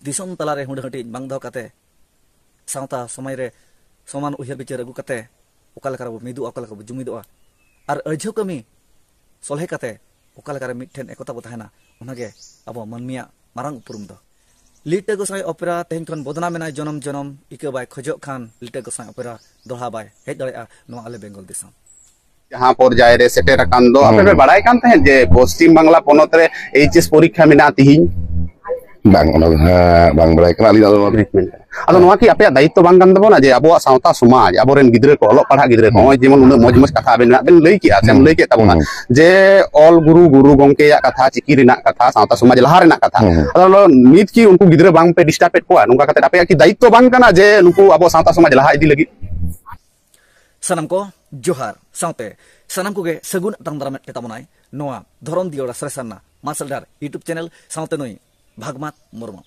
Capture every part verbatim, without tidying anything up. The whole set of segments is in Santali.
ᱫᱤᱥᱚᱢ ᱛᱟᱞᱟᱨᱮ ᱦᱩᱰᱟᱹ ᱦᱟᱹᱴᱤᱧ ᱵᱟᱝ ᱫᱚᱦᱚ ᱠᱟᱛᱮ, ᱥᱟᱶᱛᱟ ᱥᱚᱢᱟᱡᱽ ᱨᱮ ᱥᱚᱢᱟᱱ ᱩᱭᱦᱟᱹᱨ ᱵᱤᱪᱟᱹᱨ ᱟᱹᱜᱩ ᱠᱟᱛᱮ, ᱚᱠᱟ ᱞᱮᱠᱟ ᱨᱮᱵᱚ ᱢᱤᱫᱚᱜᱼᱟ, ᱚᱠᱟ ᱞᱮᱠᱟ ᱵᱚ ᱡᱩᱢᱤᱫᱚᱜᱼᱟ, ᱟᱨ ᱟᱹᱲᱡᱷᱟᱹᱣ ᱠᱟᱹᱢᱤ ᱥᱚᱞᱦᱮ ᱠᱟᱛᱮ ᱚᱠᱟ ᱞᱮᱠᱟ ᱨᱮ ᱢᱤᱫ ᱴᱷᱮᱱ ᱮᱠᱚᱛᱟ ᱵᱚ ᱛᱟᱦᱮᱱᱟ, ᱚᱱᱟᱜᱮ ᱟᱵᱚ ᱢᱟᱹᱱᱢᱤᱭᱟᱜ ᱢᱟᱨᱟᱝ ᱩᱯᱨᱩᱢ ᱫᱚ᱾ ᱞᱤᱴᱟᱹ ᱜᱚᱸᱥᱟᱭ ᱚᱯᱮᱨᱟ ᱛᱮᱦᱮᱧ ᱠᱷᱚᱱ ᱵᱚᱫᱱᱟᱢ ᱮᱱᱟᱭ ᱡᱚᱱᱚᱢ ᱡᱚᱱᱚᱢ, ᱤᱠᱟᱹ ᱵᱟᱭ ᱠᱷᱚᱡᱚᱜ ᱠᱷᱟᱱ ᱞᱤᱴᱟᱹ ᱜᱚᱸᱥᱟᱭ ᱚᱯᱮᱨᱟ ᱫᱚᱦᱲᱟ ᱵᱟᱭ ᱦᱮᱡ ᱫᱟᱲᱮᱭᱟᱜᱼᱟ ᱱᱚᱣᱟ ᱟᱞᱮ ᱵᱮᱝᱜᱚᱞ ᱫᱤᱥᱚᱢ᱾ ᱡᱟᱦᱟᱸ ᱯᱚᱨᱡᱟᱭ ᱨᱮ ᱥᱮᱴᱮᱨ ᱟᱠᱟᱱ ᱫᱚ, ᱟᱯᱮ ᱯᱮ ᱦᱩᱸ᱾ ᱵᱟᱲᱟᱭ ᱠᱟᱱ ᱛᱟᱦᱮᱸᱫ ᱡᱮ ᱯᱚᱥᱪᱤᱢ ᱵᱟᱝᱞᱟ ᱯᱚᱱᱚᱛ ᱨᱮ ᱮᱭᱤᱪ ᱮᱥ ᱯᱚᱨᱤᱠᱠᱷᱟ ᱢᱮᱱᱟᱜᱼᱟ ᱛᱤᱦᱤᱧ? ᱵᱟᱝ, ᱚᱱᱟ ᱫᱚ ᱦᱟᱸᱜ ᱵᱟᱝ ᱵᱟᱲᱟᱭ ᱠᱟᱱᱟ ᱟᱹᱞᱤᱧᱟᱜ ᱫᱚ᱾ ᱟᱫᱚ ᱱᱚᱣᱟ ᱠᱤ ᱟᱯᱮᱭᱟᱜ ᱫᱟᱭᱤᱛᱛᱚ ᱵᱟᱝ ᱠᱟᱱ ᱛᱟᱵᱚᱱᱟ ᱡᱮ ᱟᱵᱚᱣᱟᱜ ᱥᱟᱶᱛᱟ ᱥᱚᱢᱟᱡᱽ, ᱟᱵᱚᱨᱮᱱ ᱜᱤᱫᱽᱨᱟᱹ ᱠᱚ, ᱚᱞᱚᱜ ᱯᱟᱲᱦᱟᱜ ᱜᱤᱫᱽᱨᱟᱹ ᱠᱚ, ᱦᱩᱸ᱾ ᱱᱚᱜᱼᱚᱭ ᱡᱮᱢᱚᱱ ᱩᱱᱟᱹᱜ ᱢᱚᱡᱽ ᱢᱚᱡᱽ ᱠᱟᱛᱷᱟ ᱟᱵᱮᱱ ᱢᱮᱱᱟᱜ ᱵᱮᱱ ᱞᱟᱹᱭ ᱠᱮᱜᱼᱟ, ᱥᱮᱢ ᱦᱩᱸ᱾ ᱞᱟᱹᱭ ᱠᱮᱫ ᱛᱟᱵᱚᱱᱟ, ᱦᱩᱸ᱾ ᱡᱮ ᱚᱞ ᱜᱩᱨᱩ, ᱜᱩᱨᱩ ᱜᱚᱢᱠᱮᱭᱟᱜ ᱠᱟᱛᱷᱟ, ᱪᱤᱠᱤ ᱨᱮᱱᱟᱜ ᱠᱟᱛᱷᱟ, ᱥᱟᱶᱛᱟ ᱥᱚᱢᱟᱡᱽ ᱞᱟᱦᱟ ᱨᱮᱱᱟᱜ ᱠᱟᱛᱷᱟ, ᱦᱩᱸ᱾ ᱟᱫᱚ ᱱᱤᱛ ᱠᱤ ᱩᱱᱠᱩ ᱜᱤᱫᱽᱨᱟᱹ ᱵᱟᱝ ᱯᱮ ᱰᱤᱥᱴᱟᱨᱵ ᱮᱫ ᱠᱚᱣᱟ? ᱱᱚᱝᱠᱟ ᱠᱟᱛᱮ ᱟᱯᱮᱭᱟᱜ ᱠᱤ ᱫᱟᱭᱤᱛᱛᱚ ᱵᱟᱝ ᱠᱟᱱᱟ ᱡᱮ ᱱᱩᱠᱩ ᱟᱵᱚ ᱥᱟᱶᱛᱟ ᱥᱚᱢᱟᱡᱽ ᱞᱟᱦᱟ ᱤᱫᱤ ᱞᱟᱹᱜᱤᱫ? ᱥᱟᱱᱟᱢ ᱠᱚ ᱡᱚᱦᱟᱨ, ᱥᱟᱶᱛᱮ ᱥᱟᱱᱟᱢ ᱠᱚᱜᱮ ᱥᱟᱹᱜᱩᱱ ᱟᱛᱟᱝ ᱫᱟᱨᱟᱢᱮᱫ ᱯᱮ ᱛᱟᱵᱚᱱᱟᱭ ᱱᱚᱣᱟ ᱫᱷᱚᱨᱚᱢ ᱫᱤᱭᱚᱲᱟ ᱥᱟᱨᱮᱥᱟᱨᱱᱟ ᱢᱟᱨᱥᱟᱞ ᱰᱟᱦᱟᱨ YouTube ᱪᱮᱱᱮᱞ, ᱥᱟᱶᱛᱮ ᱱᱩᱭ ᱵᱷᱟᱜᱽᱢᱟᱛ ᱢᱩᱨᱢᱩ᱾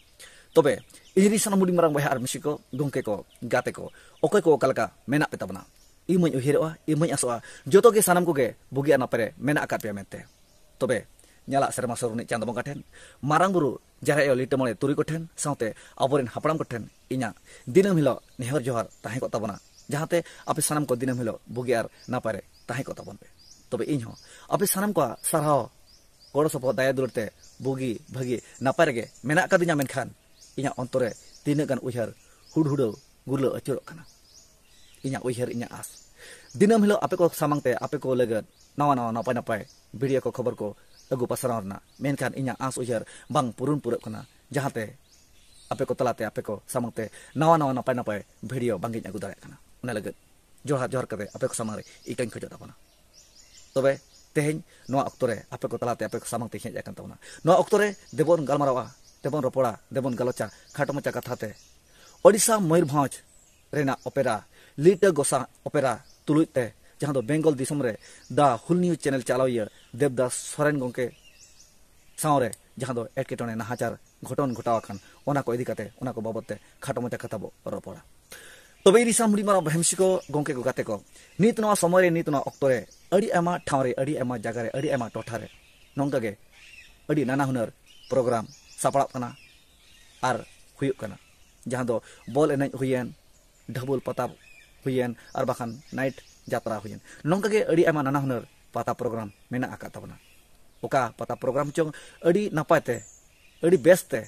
ᱛᱚᱵᱮ, ᱤᱧ ᱨᱤᱱ ᱥᱟᱱᱟᱢ ᱦᱩᱰᱤᱧ ᱢᱟᱨᱟᱝ ᱵᱚᱭᱦᱟ ᱟᱨ ᱢᱤᱥᱤ ᱠᱚ, ᱜᱚᱢᱠᱮ ᱠᱚ, ᱜᱟᱛᱮ ᱠᱚ, ᱚᱠᱚᱭ ᱠᱚ ᱚᱠᱟ ᱞᱮᱠᱟ ᱢᱮᱱᱟᱜ ᱯᱮ ᱛᱟᱵᱚᱱᱟ? ᱤᱧ ᱢᱟᱧ ᱩᱭᱦᱟᱹᱨᱚᱜᱼᱟ, ᱤᱧ ᱢᱟᱧ ᱟᱥᱚᱜᱼᱟ, ᱡᱚᱛᱚ ᱜᱮ ᱥᱟᱱᱟᱢ ᱠᱚᱜᱮ ᱵᱩᱜᱤ ᱟᱨ ᱱᱟᱯᱟᱭ ᱨᱮ ᱢᱮᱱᱟᱜ ᱟᱠᱟᱫ ᱯᱮᱭᱟ ᱢᱮᱱᱛᱮ᱾ ᱛᱚᱵᱮ, ᱧᱟᱞᱟᱜ ᱥᱮᱨᱢᱟ ᱥᱚᱨᱩᱱᱤᱡ ᱪᱟᱸᱫᱚ ᱵᱚᱸᱜᱟ ᱴᱷᱮᱱ, ᱢᱟᱨᱟᱝ ᱵᱩᱨᱩ, ᱡᱟᱦᱮᱨ ᱟᱭᱳ, ᱞᱤᱴᱟᱹ ᱢᱚᱬᱮ ᱛᱩᱨᱩᱭ ᱠᱚᱴᱷᱮᱱ, ᱥᱟᱶᱛᱮ ᱟᱵᱚᱨᱮᱱ ᱦᱟᱯᱲᱟᱢ ᱠᱚᱴᱷᱮᱱ ᱤᱧᱟᱹᱜ ᱫᱤᱱᱟᱹᱢ ᱦᱤᱞᱳᱜ ᱱᱮᱦᱚᱨ ᱡᱚᱦᱟᱨ ᱛᱟᱦᱮᱸ ᱠᱚᱜ ᱛᱟᱵᱚᱱᱟ, ᱡᱟᱦᱟᱸᱛᱮ ᱟᱯᱮ ᱥᱟᱱᱟᱢ ᱠᱚ ᱫᱤᱱᱟᱹᱢ ᱦᱤᱞᱳᱜ ᱵᱩᱜᱤ ᱟᱨ ᱱᱟᱯᱟᱭ ᱨᱮ ᱛᱟᱦᱮᱸ ᱠᱚᱜ ᱛᱟᱵᱚᱱ ᱯᱮ᱾ ᱛᱚᱵᱮ ᱤᱧ ᱦᱚᱸ ᱟᱯᱮ ᱥᱟᱱᱟᱢ ᱠᱚᱣᱟᱜ ᱥᱟᱨᱦᱟᱣ, ᱜᱚᱲᱚ ᱥᱚᱯᱚᱦᱚᱫ, ᱫᱟᱭᱟ ᱫᱩᱞᱟᱹᱲ ᱛᱮ ᱵᱩᱜᱤ ᱵᱷᱟᱹᱜᱤ ᱱᱟᱯᱟᱭ ᱨᱮᱜᱮ ᱢᱮᱱᱟᱜ ᱟᱠᱟᱫᱤᱧᱟ, ᱢᱮᱱᱠᱷᱟᱱ ᱤᱧᱟᱹᱜ ᱚᱱᱛᱚᱨ ᱨᱮ ᱛᱤᱱᱟᱹᱜ ᱜᱟᱱ ᱩᱭᱦᱟᱹᱨ ᱦᱩᱰᱦᱩᱰᱟᱹᱣ ᱜᱩᱨᱞᱟᱹᱣ ᱟᱹᱪᱩᱨᱚᱜ ᱠᱟᱱᱟ᱾ ᱤᱧᱟᱹᱜ ᱩᱭᱦᱟᱹᱨ, ᱤᱧᱟᱹᱜ ᱟᱸᱥ, ᱫᱤᱱᱟᱹᱢ ᱦᱤᱞᱳᱜ ᱟᱯᱮ ᱠᱚ ᱥᱟᱢᱟᱝ ᱛᱮ ᱟᱯᱮ ᱠᱚ ᱞᱟᱹᱜᱤᱫ ᱱᱟᱣᱟ ᱱᱟᱣᱟ ᱱᱟᱯᱟᱭ ᱱᱟᱯᱟᱭ ᱵᱷᱤᱰᱤᱭᱳ ᱠᱚ, ᱠᱷᱚᱵᱚᱨ ᱠᱚ ᱟᱹᱜᱩ ᱯᱟᱥᱱᱟᱣ ᱨᱮᱱᱟᱜ, ᱢᱮᱱᱠᱷᱟᱱ ᱤᱧᱟᱹᱜ ᱟᱸᱥ ᱩᱭᱦᱟᱹᱨ ᱵᱟᱝ ᱯᱩᱨᱩᱱ ᱯᱩᱨᱟᱹᱜ ᱠᱟᱱᱟ, ᱡᱟᱦᱟᱸᱛᱮ ᱟᱯᱮ ᱠᱚ ᱛᱟᱞᱟᱛᱮ ᱟᱯᱮ ᱠᱚ ᱥᱟᱢᱟᱝ ᱛᱮ ᱱᱟᱣᱟ ᱱᱟᱣᱟ ᱱᱟᱯᱟᱭ ᱱᱟᱯᱟᱭ ᱵᱷᱤᱰᱤᱭᱳ ᱵᱟᱝ ᱜᱤᱧ ᱟᱹᱜᱩ ᱫᱟᱲᱮᱭᱟᱜ ᱠᱟᱱᱟ᱾ ᱚᱱᱟ ᱞᱟᱹᱜᱤᱫ ᱡᱚᱦᱟᱨ ᱡᱚᱦᱟᱨ ᱠᱟᱛᱮ ᱟᱯᱮ ᱠᱚ ᱥᱟᱢᱟᱝ ᱨᱮ ᱤᱠᱟᱹᱧ ᱠᱷᱚᱡᱚᱜ ᱛᱟᱵᱚᱱᱟ᱾ ᱛᱚᱵᱮ, ᱛᱮᱦᱮᱧ ᱱᱚᱣᱟ ᱚᱠᱛᱚ ᱨᱮ ᱟᱯᱮ ᱠᱚ ᱛᱟᱞᱟᱛᱮ ᱟᱯᱮ ᱠᱚ ᱥᱟᱢᱟᱝ ᱛᱮᱧ ᱦᱮᱡ ᱟᱠᱟᱱ ᱛᱟᱵᱚᱱᱟ᱾ ᱱᱚᱣᱟ ᱚᱠᱛᱚ ᱨᱮ ᱫᱮᱵᱚᱱ ᱜᱟᱞᱢᱟᱨᱟᱣᱟ, ᱫᱮᱵᱚᱱ ᱨᱚᱯᱚᱲᱟ, ᱫᱮᱵᱚᱱ ᱜᱟᱞᱚᱪᱟ ᱠᱷᱟᱴᱚ ᱢᱟᱪᱷᱟ ᱠᱟᱛᱷᱟ ᱛᱮ᱾ ᱳᱰᱤᱥᱟ ᱢᱚᱭᱩᱨᱵᱷᱚᱸᱡᱽ ᱨᱮᱱᱟᱜ ᱚᱯᱮᱨᱟ, ᱞᱤᱴᱟᱹ ᱜᱚᱸᱥᱟ ᱚᱯᱮᱨᱟ ᱛᱩᱞᱩᱡ ᱛᱮ, ᱡᱟᱦᱟᱸ ᱫᱚ ᱵᱮᱝᱜᱚᱞ ᱫᱤᱥᱚᱢ ᱨᱮ The Whole News Channel ᱪᱟᱞᱟᱣᱤᱭᱟᱹ Debdas Soren ᱜᱚᱢᱠᱮ ᱥᱟᱶ ᱨᱮ ᱡᱟᱦᱟᱸ ᱫᱚ ᱮᱴᱠᱮᱴᱚᱬᱮ, ᱱᱟᱦᱟᱪᱟᱨ ᱜᱷᱚᱴᱚᱱ ᱜᱷᱚᱴᱟᱣ ᱟᱠᱟᱱ, ᱚᱱᱟ ᱠᱚ ᱤᱫᱤ ᱠᱟᱛᱮ, ᱚᱱᱟ ᱠᱚ ᱵᱟᱵᱚᱫ ᱛᱮ ᱠᱷᱟᱴᱚ ᱢᱟᱪᱷᱟ ᱠᱟᱛᱷᱟ ᱵᱚ ᱨᱚᱯᱚᱲᱟ᱾ ᱛᱚᱵᱮ ᱤᱧ ᱥᱟᱢᱰᱤ ᱢᱟᱨᱟᱝ ᱵᱚᱦᱮᱢᱥᱤ ᱠᱚ, ᱜᱚᱢᱠᱮ ᱠᱚ, ᱜᱟᱛᱮ ᱠᱚ, ᱱᱤᱛ ᱱᱚᱣᱟ ᱥᱚᱢᱚᱭ ᱨᱮ, ᱱᱤᱛ ᱱᱚᱣᱟ ᱚᱠᱛᱚ ᱨᱮ ᱟᱹᱰᱤ ᱟᱭᱢᱟ ᱴᱷᱟᱶ ᱨᱮ, ᱟᱹᱰᱤ ᱟᱭᱢᱟ ᱡᱟᱭᱜᱟ ᱨᱮ, ᱟᱹᱰᱤ ᱟᱭᱢᱟ ᱴᱚᱴᱷᱟ ᱨᱮ ᱱᱚᱝᱠᱟ ᱜᱮ ᱟᱹᱰᱤ ᱱᱟᱱᱟ ᱦᱩᱱᱟᱹᱨ ᱯᱨᱳᱜᱨᱟᱢ ᱥᱟᱯᱲᱟᱜ ᱠᱟᱱᱟ᱾ ᱟᱨ ᱦᱩᱭᱩᱜ ᱠᱟᱱᱟ, ᱡᱟᱦᱟᱸ ᱫᱚ ᱵᱚᱞ ᱮᱱᱮᱡ ᱦᱩᱭᱮᱱ, ᱰᱷᱟᱹᱵᱩᱞ ᱯᱟᱛᱟ ᱦᱩᱭᱮᱱ, ᱟᱨ ᱵᱟᱠᱷᱟᱱ ᱱᱟᱭᱤᱴ ᱡᱟᱛᱨᱟ ᱦᱩᱭᱮᱱ, ᱱᱚᱝᱠᱟ ᱜᱮ ᱟᱹᱰᱤ ᱟᱭᱢᱟ ᱱᱟᱱᱟ ᱦᱩᱱᱟᱹᱨ ᱯᱟᱛᱟ ᱯᱨᱳᱜᱨᱟᱢ ᱢᱮᱱᱟᱜ ᱟᱠᱟᱫ ᱛᱟᱵᱚᱱᱟ᱾ ᱚᱠᱟ ᱯᱟᱛᱟ ᱯᱨᱳᱜᱨᱟᱢ ᱪᱚᱝ ᱟᱹᱰᱤ ᱱᱟᱯᱟᱭ ᱛᱮ, ᱟᱹᱰᱤ ᱵᱮᱥ ᱛᱮ,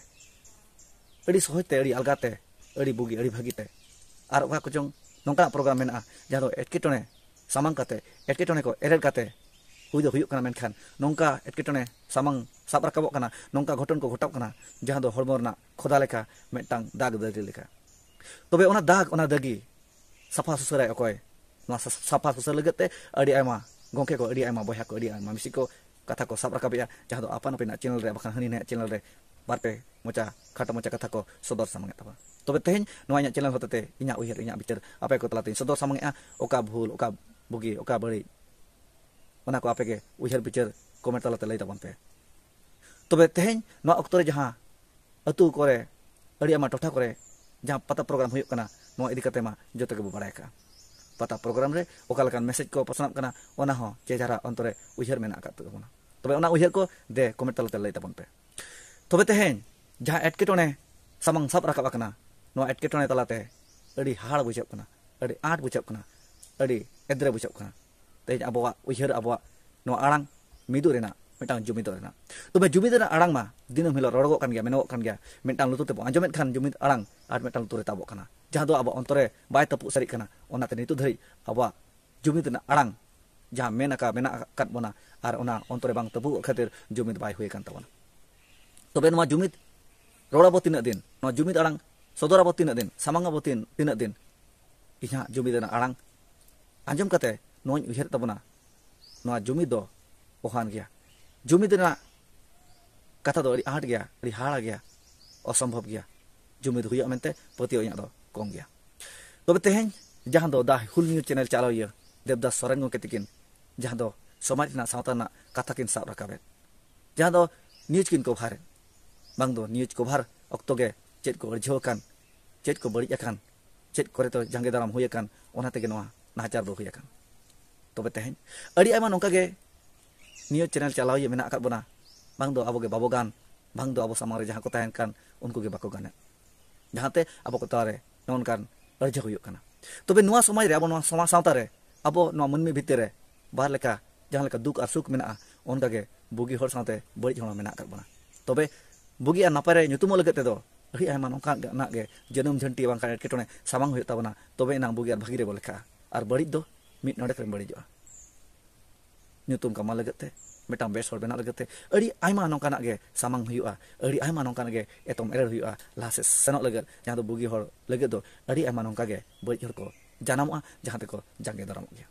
ᱟᱹᱰᱤ ᱥᱚᱦᱚᱡᱽ ᱛᱮ, ᱟᱹᱰᱤ ᱟᱞᱜᱟ ᱛᱮ, ᱟᱹᱰᱤ ᱵᱩᱜᱤ, ᱟᱹᱰᱤ ᱵᱷᱟᱹᱜᱤ ᱛᱮ, ᱟᱨ ᱚᱠᱟ ᱠᱚᱪᱚᱝ ᱱᱚᱝᱠᱟᱱᱟᱜ ᱯᱨᱳᱜᱨᱟᱢ ᱢᱮᱱᱟᱜᱼᱟ, ᱡᱟᱦᱟᱸ ᱫᱚ ᱮᱴᱠᱮᱴᱚᱬᱮ ᱥᱟᱢᱟᱝ ᱠᱟᱛᱮ, ᱮᱴᱠᱮᱴᱚᱬᱮ ᱠᱚ ᱮᱨᱮᱲ ᱠᱟᱛᱮ ᱦᱩᱭ ᱫᱚ ᱦᱩᱭᱩᱜ ᱠᱟᱱᱟ, ᱢᱮᱱᱠᱷᱟᱱ ᱱᱚᱝᱠᱟ ᱮᱴᱠᱮᱴᱚᱬᱮ ᱥᱟᱢᱟᱝ ᱥᱟᱵ ᱨᱟᱠᱟᱵᱚᱜ ᱠᱟᱱᱟ, ᱱᱚᱝᱠᱟ ᱜᱷᱚᱴᱚᱱ ᱠᱚ ᱜᱷᱚᱴᱟᱜ ᱠᱟᱱᱟ, ᱡᱟᱦᱟᱸ ᱫᱚ ᱦᱚᱲᱢᱚ ᱨᱮᱱᱟᱜ ᱠᱷᱚᱫᱟ ᱞᱮᱠᱟ, ᱢᱤᱫᱴᱟᱝ ᱫᱟᱜᱽ ᱫᱟᱹᱨᱤ ᱞᱮᱠᱟ᱾ ᱛᱚᱵᱮ ᱚᱱᱟ ᱫᱟᱜᱽ, ᱚᱱᱟ ᱫᱟᱹᱜᱤ ᱥᱟᱯᱷᱟ ᱥᱩᱥᱟᱹᱨᱟᱭ ᱚᱠᱚᱭ? ᱱᱚᱣᱟ ᱥᱟ-, ᱥᱟᱯᱷᱟ ᱥᱩᱥᱟᱹᱨ ᱞᱟᱹᱜᱤᱫ ᱛᱮ ᱟᱹᱰᱤ ᱟᱭᱢᱟ ᱜᱚᱢᱠᱮ ᱠᱚ, ᱟᱹᱰᱤ ᱟᱭᱢᱟ ᱵᱚᱭᱦᱟ ᱠᱚ, ᱟᱹᱰᱤ ᱟᱭᱢᱟ ᱢᱤᱥᱤ ᱠᱚ ᱠᱟᱛᱷᱟ ᱠᱚ ᱥᱟᱵ ᱨᱟᱠᱟᱵᱮᱜᱼᱟ, ᱡᱟᱦᱟᱸ ᱫᱚ ᱟᱯᱟᱱ ᱟᱹᱯᱤᱱᱟᱜ ᱪᱮᱱᱮᱞ ᱨᱮ ᱵᱟᱠᱷᱟᱱ ᱦᱟᱹᱱᱤ ᱱᱟᱹᱭᱟᱜ ᱪᱮᱱᱮᱞ ᱨᱮ ᱵᱟᱨ ᱯᱮ ᱢᱚᱪᱟ, ᱠᱷᱟᱴᱚ ᱢᱚᱪᱟ ᱠᱟᱛᱷᱟ ᱠᱚ ᱥᱚᱫᱚᱨ ᱥᱟᱢᱟᱝᱮᱫ ᱛᱟᱵᱚᱱᱟ᱾ ᱛᱚᱵᱮ ᱛᱮᱦᱮᱧ ᱱᱚᱣᱟ ᱤᱧᱟᱹᱜ ᱪᱮᱱᱮᱞ ᱦᱚᱛᱮᱛᱮ ᱤᱧᱟᱹᱜ ᱩᱭᱦᱟᱹᱨ, ᱤᱧᱟᱹᱜ ᱵᱤᱪᱟᱹᱨ ᱟᱯᱮ ᱠᱚ ᱛᱟᱞᱟᱛᱮᱧ ᱥᱚᱫᱚᱨ ᱥᱟᱢᱟᱝᱮᱜᱼᱟ᱾ ᱚᱠᱟ ᱵᱷᱩᱞ, ᱚᱠᱟ ᱵᱩᱜᱤ, ᱚᱠᱟ ᱵᱟᱹᱲᱤᱡ, ᱚᱱᱟ ᱠᱚ ᱟᱯᱮ ᱜᱮ ᱩᱭᱦᱟᱹᱨ ᱵᱤᱪᱟᱹᱨ ᱠᱚᱢᱮᱱᱴ ᱛᱟᱞᱟᱛᱮ ᱞᱟᱹᱭ ᱛᱟᱵᱚᱱ ᱯᱮ᱾ ᱛᱚᱵᱮ ᱛᱮᱦᱮᱧ ᱱᱚᱣᱟ ᱚᱠᱛᱚ ᱨᱮ ᱡᱟᱦᱟᱸ ᱟᱹᱛᱩ ᱠᱚᱨᱮ, ᱟᱹᱰᱤ ᱟᱭᱢᱟ ᱴᱚᱴᱷᱟ ᱠᱚᱨᱮ ᱡᱟᱦᱟᱸ ᱯᱟᱛᱟ ᱯᱨᱳᱜᱨᱟᱢ ᱦᱩᱭᱩᱜ ᱠᱟᱱᱟ, ᱱᱚᱣᱟ ᱤᱫᱤ ᱠᱟᱛᱮ ᱢᱟ ᱡᱚᱛᱚ ᱜᱮᱵᱚ ᱵᱟᱲᱟᱭ ᱟᱠᱟᱜᱼᱟ᱾ ᱯᱟᱛᱟ ᱯᱨᱳᱜᱨᱟᱢ ᱨᱮ ᱚᱠᱟ ᱞᱮᱠᱟᱱ ᱢᱮᱥᱮᱡᱽ ᱠᱚ ᱯᱟᱥᱱᱟᱜ ᱠᱟᱱᱟ, ᱚᱱᱟ ᱦᱚᱸ ᱡᱮ ᱡᱟᱦᱟᱨᱟᱜ ᱚᱱᱛᱚᱨ ᱨᱮ ᱩᱭᱦᱟᱹᱨ ᱢᱮᱱᱟᱜ ᱟᱠᱟᱫ ᱛᱟᱵᱚᱱᱟ᱾ ᱛᱚᱵᱮ ᱚᱱᱟ ᱩᱭᱦᱟᱹᱨ ᱠᱚ ᱫᱮ ᱠᱚᱢᱮᱱᱴ ᱛᱟᱞᱟᱛᱮ ᱞᱟᱹᱭ ᱛᱟᱵᱚᱱ ᱯᱮ᱾ ᱛᱚᱵᱮ ᱛᱮᱦᱮᱧ ᱡᱟᱦᱟᱸ ᱮᱴᱠᱮᱴᱚᱬᱮ ᱥᱟᱢᱟᱝ ᱥᱟᱵ ᱨᱟᱠᱟᱵ ᱟᱠᱟᱱᱟ, ᱱᱚᱣᱟ ᱮᱴᱠᱮᱴᱚᱬᱮ ᱛᱟᱞᱟᱛᱮ ᱟᱹᱰᱤ ᱦᱟᱦᱟᱲ ᱵᱩᱡᱷᱟᱹᱜ ᱠᱟᱱᱟ, ᱟᱹᱰᱤ ᱟᱸᱴ ᱵᱩᱡᱷᱟᱹᱜ ᱠᱟᱱᱟ, ᱟᱹᱰᱤ ᱮᱫᱽᱨᱮ ᱵᱩᱡᱷᱟᱹᱜ ᱠᱟᱱᱟ᱾ ᱛᱮᱦᱮᱧ ᱟᱵᱚᱣᱟᱜ ᱩᱭᱦᱟᱹᱨ, ᱟᱵᱚᱣᱟᱜ ᱱᱚᱣᱟ ᱟᱲᱟᱝ ᱢᱤᱫᱚᱜ ᱨᱮᱱᱟᱜ, ᱢᱤᱫᱴᱟᱝ ᱡᱩᱢᱤᱫᱚᱜ ᱨᱮᱱᱟᱜ᱾ ᱛᱚᱵᱮ ᱡᱩᱢᱤᱫ ᱨᱮᱱᱟᱜ ᱟᱲᱟᱝ ᱢᱟ ᱫᱤᱱᱟᱹᱢ ᱦᱤᱞᱳᱜ ᱨᱚᱲᱚᱜᱚᱜ ᱠᱟᱱ ᱜᱮᱭᱟ, ᱢᱮᱱᱚᱜᱚᱜ ᱠᱟᱱ ᱜᱮᱭᱟ, ᱢᱤᱫᱴᱟᱝ ᱞᱩᱛᱩᱨ ᱛᱮᱵᱚ ᱟᱸᱡᱚᱢᱮᱫ ᱠᱷᱟᱱ ᱡᱩᱢᱤᱫ ᱟᱲᱟᱝ ᱟᱨ ᱢᱤᱫᱴᱟᱝ ᱞᱩᱛᱩᱨ ᱨᱮ ᱛᱟᱵᱚᱜ ᱠᱟᱱᱟ, ᱡᱟᱦᱟᱸ ᱫᱚ ᱟᱵᱚ ᱚᱱᱛᱚᱨ ᱨᱮ ᱵᱟᱭ ᱛᱟᱹᱯᱩᱜ ᱥᱟᱹᱨᱤᱜ ᱠᱟᱱᱟ᱾ ᱚᱱᱟᱛᱮ ᱱᱤᱛᱚᱜ ᱫᱷᱟᱹᱨᱤᱡ ᱟᱵᱚᱣᱟᱜ ᱡᱩᱢᱤᱫ ᱨᱮᱱᱟᱜ ᱟᱲᱟᱝ ᱡᱟᱦᱟᱸ ᱢᱮᱱ ᱟᱠᱟ, ᱢᱮᱱᱟᱜ ᱟᱠᱟᱫ ᱵᱚᱱᱟ ᱟᱨ ᱚᱱᱟ ᱚᱱᱛᱚᱨ ᱨᱮ ᱵᱟᱝ ᱛᱟᱹᱯᱩᱜᱚᱜ ᱠᱷᱟᱹᱛᱤᱨ ᱡᱩᱢᱤᱫ ᱵᱟᱭ ᱦᱩᱭ ᱟᱠᱟᱱ ᱛᱟᱵᱚᱱᱟ᱾ ᱛᱚᱵᱮ ᱱᱚᱣᱟ ᱡᱩᱢᱤᱫ ᱨᱚᱲ ᱟᱵᱚ ᱛᱤᱱᱟᱹᱜ ᱫᱤᱱ, ᱱᱚᱣᱟ ᱡᱩᱢᱤᱫ ᱟᱲᱟᱝ ᱥᱚᱫᱚᱨ ᱟᱵᱚ ᱛᱤᱱᱟᱹᱜ ᱫᱤᱱ, ᱥᱟᱢᱟᱝ ᱟᱵᱚ ᱛᱤᱱ-, ᱛᱤᱱᱟᱹᱜ ᱫᱤᱱ, ᱤᱧᱟᱹᱜ ᱡᱩᱢᱤᱫ ᱨᱮᱱᱟᱜ ᱟᱲᱟᱝ ᱟᱸᱡᱚᱢ ᱠᱟᱛᱮ ᱱᱚᱣᱟᱧ ᱩᱭᱦᱟᱹᱨᱮᱫ ᱛᱟᱵᱚᱱᱟ, ᱱᱚᱣᱟ ᱡᱩᱢᱤᱫ ᱫᱚ ᱚᱦᱟᱱ ᱜᱮᱭᱟ᱾ ᱡᱩᱢᱤᱫ ᱨᱮᱱᱟᱜ ᱠᱟᱛᱷᱟ ᱫᱚ ᱟᱹᱰᱤ ᱟᱸᱴ ᱜᱮᱭᱟ, ᱟᱹᱰᱤ ᱦᱟᱦᱟᱲᱟ ᱜᱮᱭᱟ, ᱚᱥᱚᱢᱵᱷᱚᱵ ᱜᱮᱭᱟ᱾ ᱡᱩᱢᱤᱫ ᱦᱩᱭᱩᱜᱼᱟ ᱢᱮᱱᱛᱮ ᱯᱟᱹᱛᱭᱟᱹᱣ ᱤᱧᱟᱹᱜ ᱫᱚ ᱠᱚᱢ ᱜᱮᱭᱟ᱾ ᱛᱚᱵᱮ ᱛᱮᱦᱮᱧ ᱡᱟᱦᱟᱸ ᱫᱚ ᱫᱟ ᱦᱩᱞ ᱱᱤᱭᱩᱡᱽ ᱪᱮᱱᱮᱞ ᱪᱟᱞᱟᱣᱤᱭᱟᱹ ᱫᱮᱵᱽᱫᱟᱥ ᱥᱚᱨᱮᱱ ᱜᱚᱢᱠᱮ ᱛᱤᱠᱤᱱ ᱡᱟᱦᱟᱸ ᱫᱚ ᱥᱚᱢᱟᱡᱽ ᱨᱮᱱᱟᱜ, ᱥᱟᱶᱛᱟ ᱨᱮᱱᱟᱜ ᱠᱟᱛᱷᱟ ᱠᱤᱱ ᱥᱟᱵ ᱨᱟᱠᱟᱵᱮᱫ, ᱡᱟᱦᱟᱸ ᱫᱚ ᱱᱤᱭᱩᱡᱽ ᱠᱤᱱ ᱠᱚᱵᱷᱟᱨᱮᱫ, ᱵᱟᱝ ᱫᱚ ᱱᱤᱭᱩᱡᱽ ᱠᱚᱵᱷᱟᱨ ᱚᱠᱛᱚ ᱜᱮ ᱪᱮᱫ ᱠᱚ ᱟᱹᱲᱡᱷᱟᱹᱣ ᱟᱠᱟᱱ, ᱪᱮᱫ ᱠᱚ ᱵᱟᱹᱲᱤᱡ ᱟᱠᱟᱱ, ᱪᱮᱫ ᱠᱚᱨᱮ ᱫᱚ ᱡᱟᱸᱜᱮ ᱫᱟᱨᱟᱢ ᱦᱩᱭ ᱟᱠᱟᱱ, ᱚᱱᱟ ᱛᱮᱜᱮ ᱱᱚᱣᱟ ᱱᱟᱦᱟᱪᱟᱨ ᱫᱚ ᱦᱩᱭ ᱟᱠᱟᱱ᱾ ᱛᱚᱵᱮ ᱛᱮᱦᱮᱧ ᱟᱹᱰᱤ ᱟᱭᱢᱟ ᱱᱚᱝᱠᱟ ᱜᱮ ᱱᱤᱭᱩᱡᱽ ᱪᱮᱱᱮᱞ ᱪᱟᱞᱟᱣᱤᱭᱟᱹ ᱢᱮᱱᱟᱜ ᱟᱠᱟᱫ ᱵᱚᱱᱟ, ᱵᱟᱝ ᱫᱚ ᱟᱵᱚ ᱜᱮ ᱵᱟᱵᱚ ᱜᱟᱱ, ᱵᱟᱝ ᱫᱚ ᱟᱵᱚ ᱥᱟᱢᱟᱝ ᱨᱮ ᱡᱟᱦᱟᱸ ᱠᱚ ᱛᱟᱦᱮᱱ ᱠᱟᱱ ᱩᱱᱠᱩ ᱜᱮ ᱵᱟᱠᱚ ᱜᱟᱱᱮᱫ, ᱡᱟᱦᱟᱸᱛᱮ ᱟᱵᱚ ᱠᱚ ᱛᱟᱞᱟᱨᱮ ᱱᱚᱜᱼᱚ ᱱᱚᱝᱠᱟᱱ ᱟᱹᱲᱡᱷᱟᱹ ᱦᱩᱭᱩᱜ ᱠᱟᱱᱟ᱾ ᱛᱚᱵᱮ ᱱᱚᱣᱟ ᱥᱚᱢᱟᱡᱽ ᱨᱮ, ᱟᱵᱚ ᱱᱚᱣᱟ ᱥᱚᱢᱟᱡᱽ ᱥᱟᱶᱛᱟ ᱨᱮ, ᱟᱵᱚ ᱱᱚᱣᱟ ᱢᱟᱹᱱᱢᱤ ᱵᱷᱤᱛᱤᱨ ᱨᱮ ᱵᱟᱨ ᱞᱮᱠᱟ, ᱡᱟᱦᱟᱸ ᱞᱮᱠᱟ ᱫᱩᱠ ᱟᱨ ᱥᱩᱠ ᱢᱮᱱᱟᱜᱼᱟ, ᱚᱱᱠᱟ ᱜᱮ ᱵᱩᱜᱤ ᱦᱚᱲ ᱥᱟᱶᱛᱮ ᱵᱟᱹᱲᱤᱡ ᱦᱚᱲ ᱦᱚᱸ ᱢᱮᱱᱟᱜ ᱟᱠᱟᱫ ᱵᱚᱱᱟ᱾ ᱛᱚᱵᱮ ᱵᱩᱜᱤ ᱟᱨ ᱱᱟᱯᱟᱭ ᱨᱮ ᱧᱩᱛᱩᱢᱚᱜ ᱞᱟᱹᱜᱤᱫ ᱛᱮᱫᱚ ᱟᱹᱰᱤ ᱟᱭᱢᱟ ᱱᱚᱝᱠᱟᱱᱟᱜ ᱜᱮ ᱡᱟᱹᱱᱩᱢ ᱡᱷᱟᱹᱱᱴᱤ ᱵᱟᱝᱠᱷᱟᱱ ᱮᱴᱠᱮᱴᱚᱬᱮ ᱥᱟᱢᱟᱝ ᱦᱩᱭᱩᱜ ᱛᱟᱵᱚᱱᱟ, ᱛᱚᱵᱮ ᱮᱱᱟᱝ ᱵᱩᱜᱤ ᱟᱨ ᱵᱷᱟᱹᱜᱤ ᱨᱮᱵᱚ ᱞᱮᱠᱷᱟᱜᱼᱟ᱾ ᱟᱨ ᱵᱟᱹᱲᱤᱡ ᱫᱚ ᱢᱤᱫ ᱱᱚᱰᱮᱠ ᱨᱮᱢ ᱵᱟᱹᱲᱤᱡᱚᱜᱼᱟ᱾ ᱧᱩᱛᱩᱢ ᱠᱟᱢᱟᱣ ᱞᱟᱹᱜᱤᱫ ᱛᱮ, ᱢᱤᱫᱴᱟᱝ ᱵᱮᱥ ᱦᱚᱲ ᱵᱮᱱᱟᱜ ᱞᱟᱹᱜᱤᱫ ᱛᱮ ᱟᱹᱰᱤ ᱟᱭᱢᱟ ᱱᱚᱝᱠᱟᱱᱟᱜ ᱜᱮ ᱥᱟᱢᱟᱝ ᱦᱩᱭᱩᱜᱼᱟ, ᱟᱹᱰᱤ ᱟᱭᱢᱟ ᱱᱚᱝᱠᱟᱱᱟᱜ ᱜᱮ ᱮᱛᱚᱢ ᱮᱨᱮᱲ ᱦᱩᱭᱩᱜᱼᱟ᱾ ᱞᱟᱦᱟ ᱥᱮᱫ ᱥᱮᱱᱚᱜ ᱞᱟᱹᱜᱤᱫ, ᱡᱟᱦᱟᱸ ᱫᱚ ᱵᱩᱜᱤ ᱦᱚᱲ ᱞᱟᱹᱜᱤᱫ ᱫᱚ ᱟᱹᱰᱤ ᱟᱭᱢᱟ ᱱᱚᱝᱠᱟ ᱜᱮ ᱵᱟᱹᱲᱤᱡ ᱦᱚᱲ ᱠᱚ ᱡᱟᱱᱟᱢᱚᱜᱼᱟ, ᱡᱟᱦᱟᱸ ᱛᱮᱠᱚ ᱡᱟᱸᱜᱮ ᱫᱟᱨᱟᱢᱚᱜ ᱜᱮᱭᱟ᱾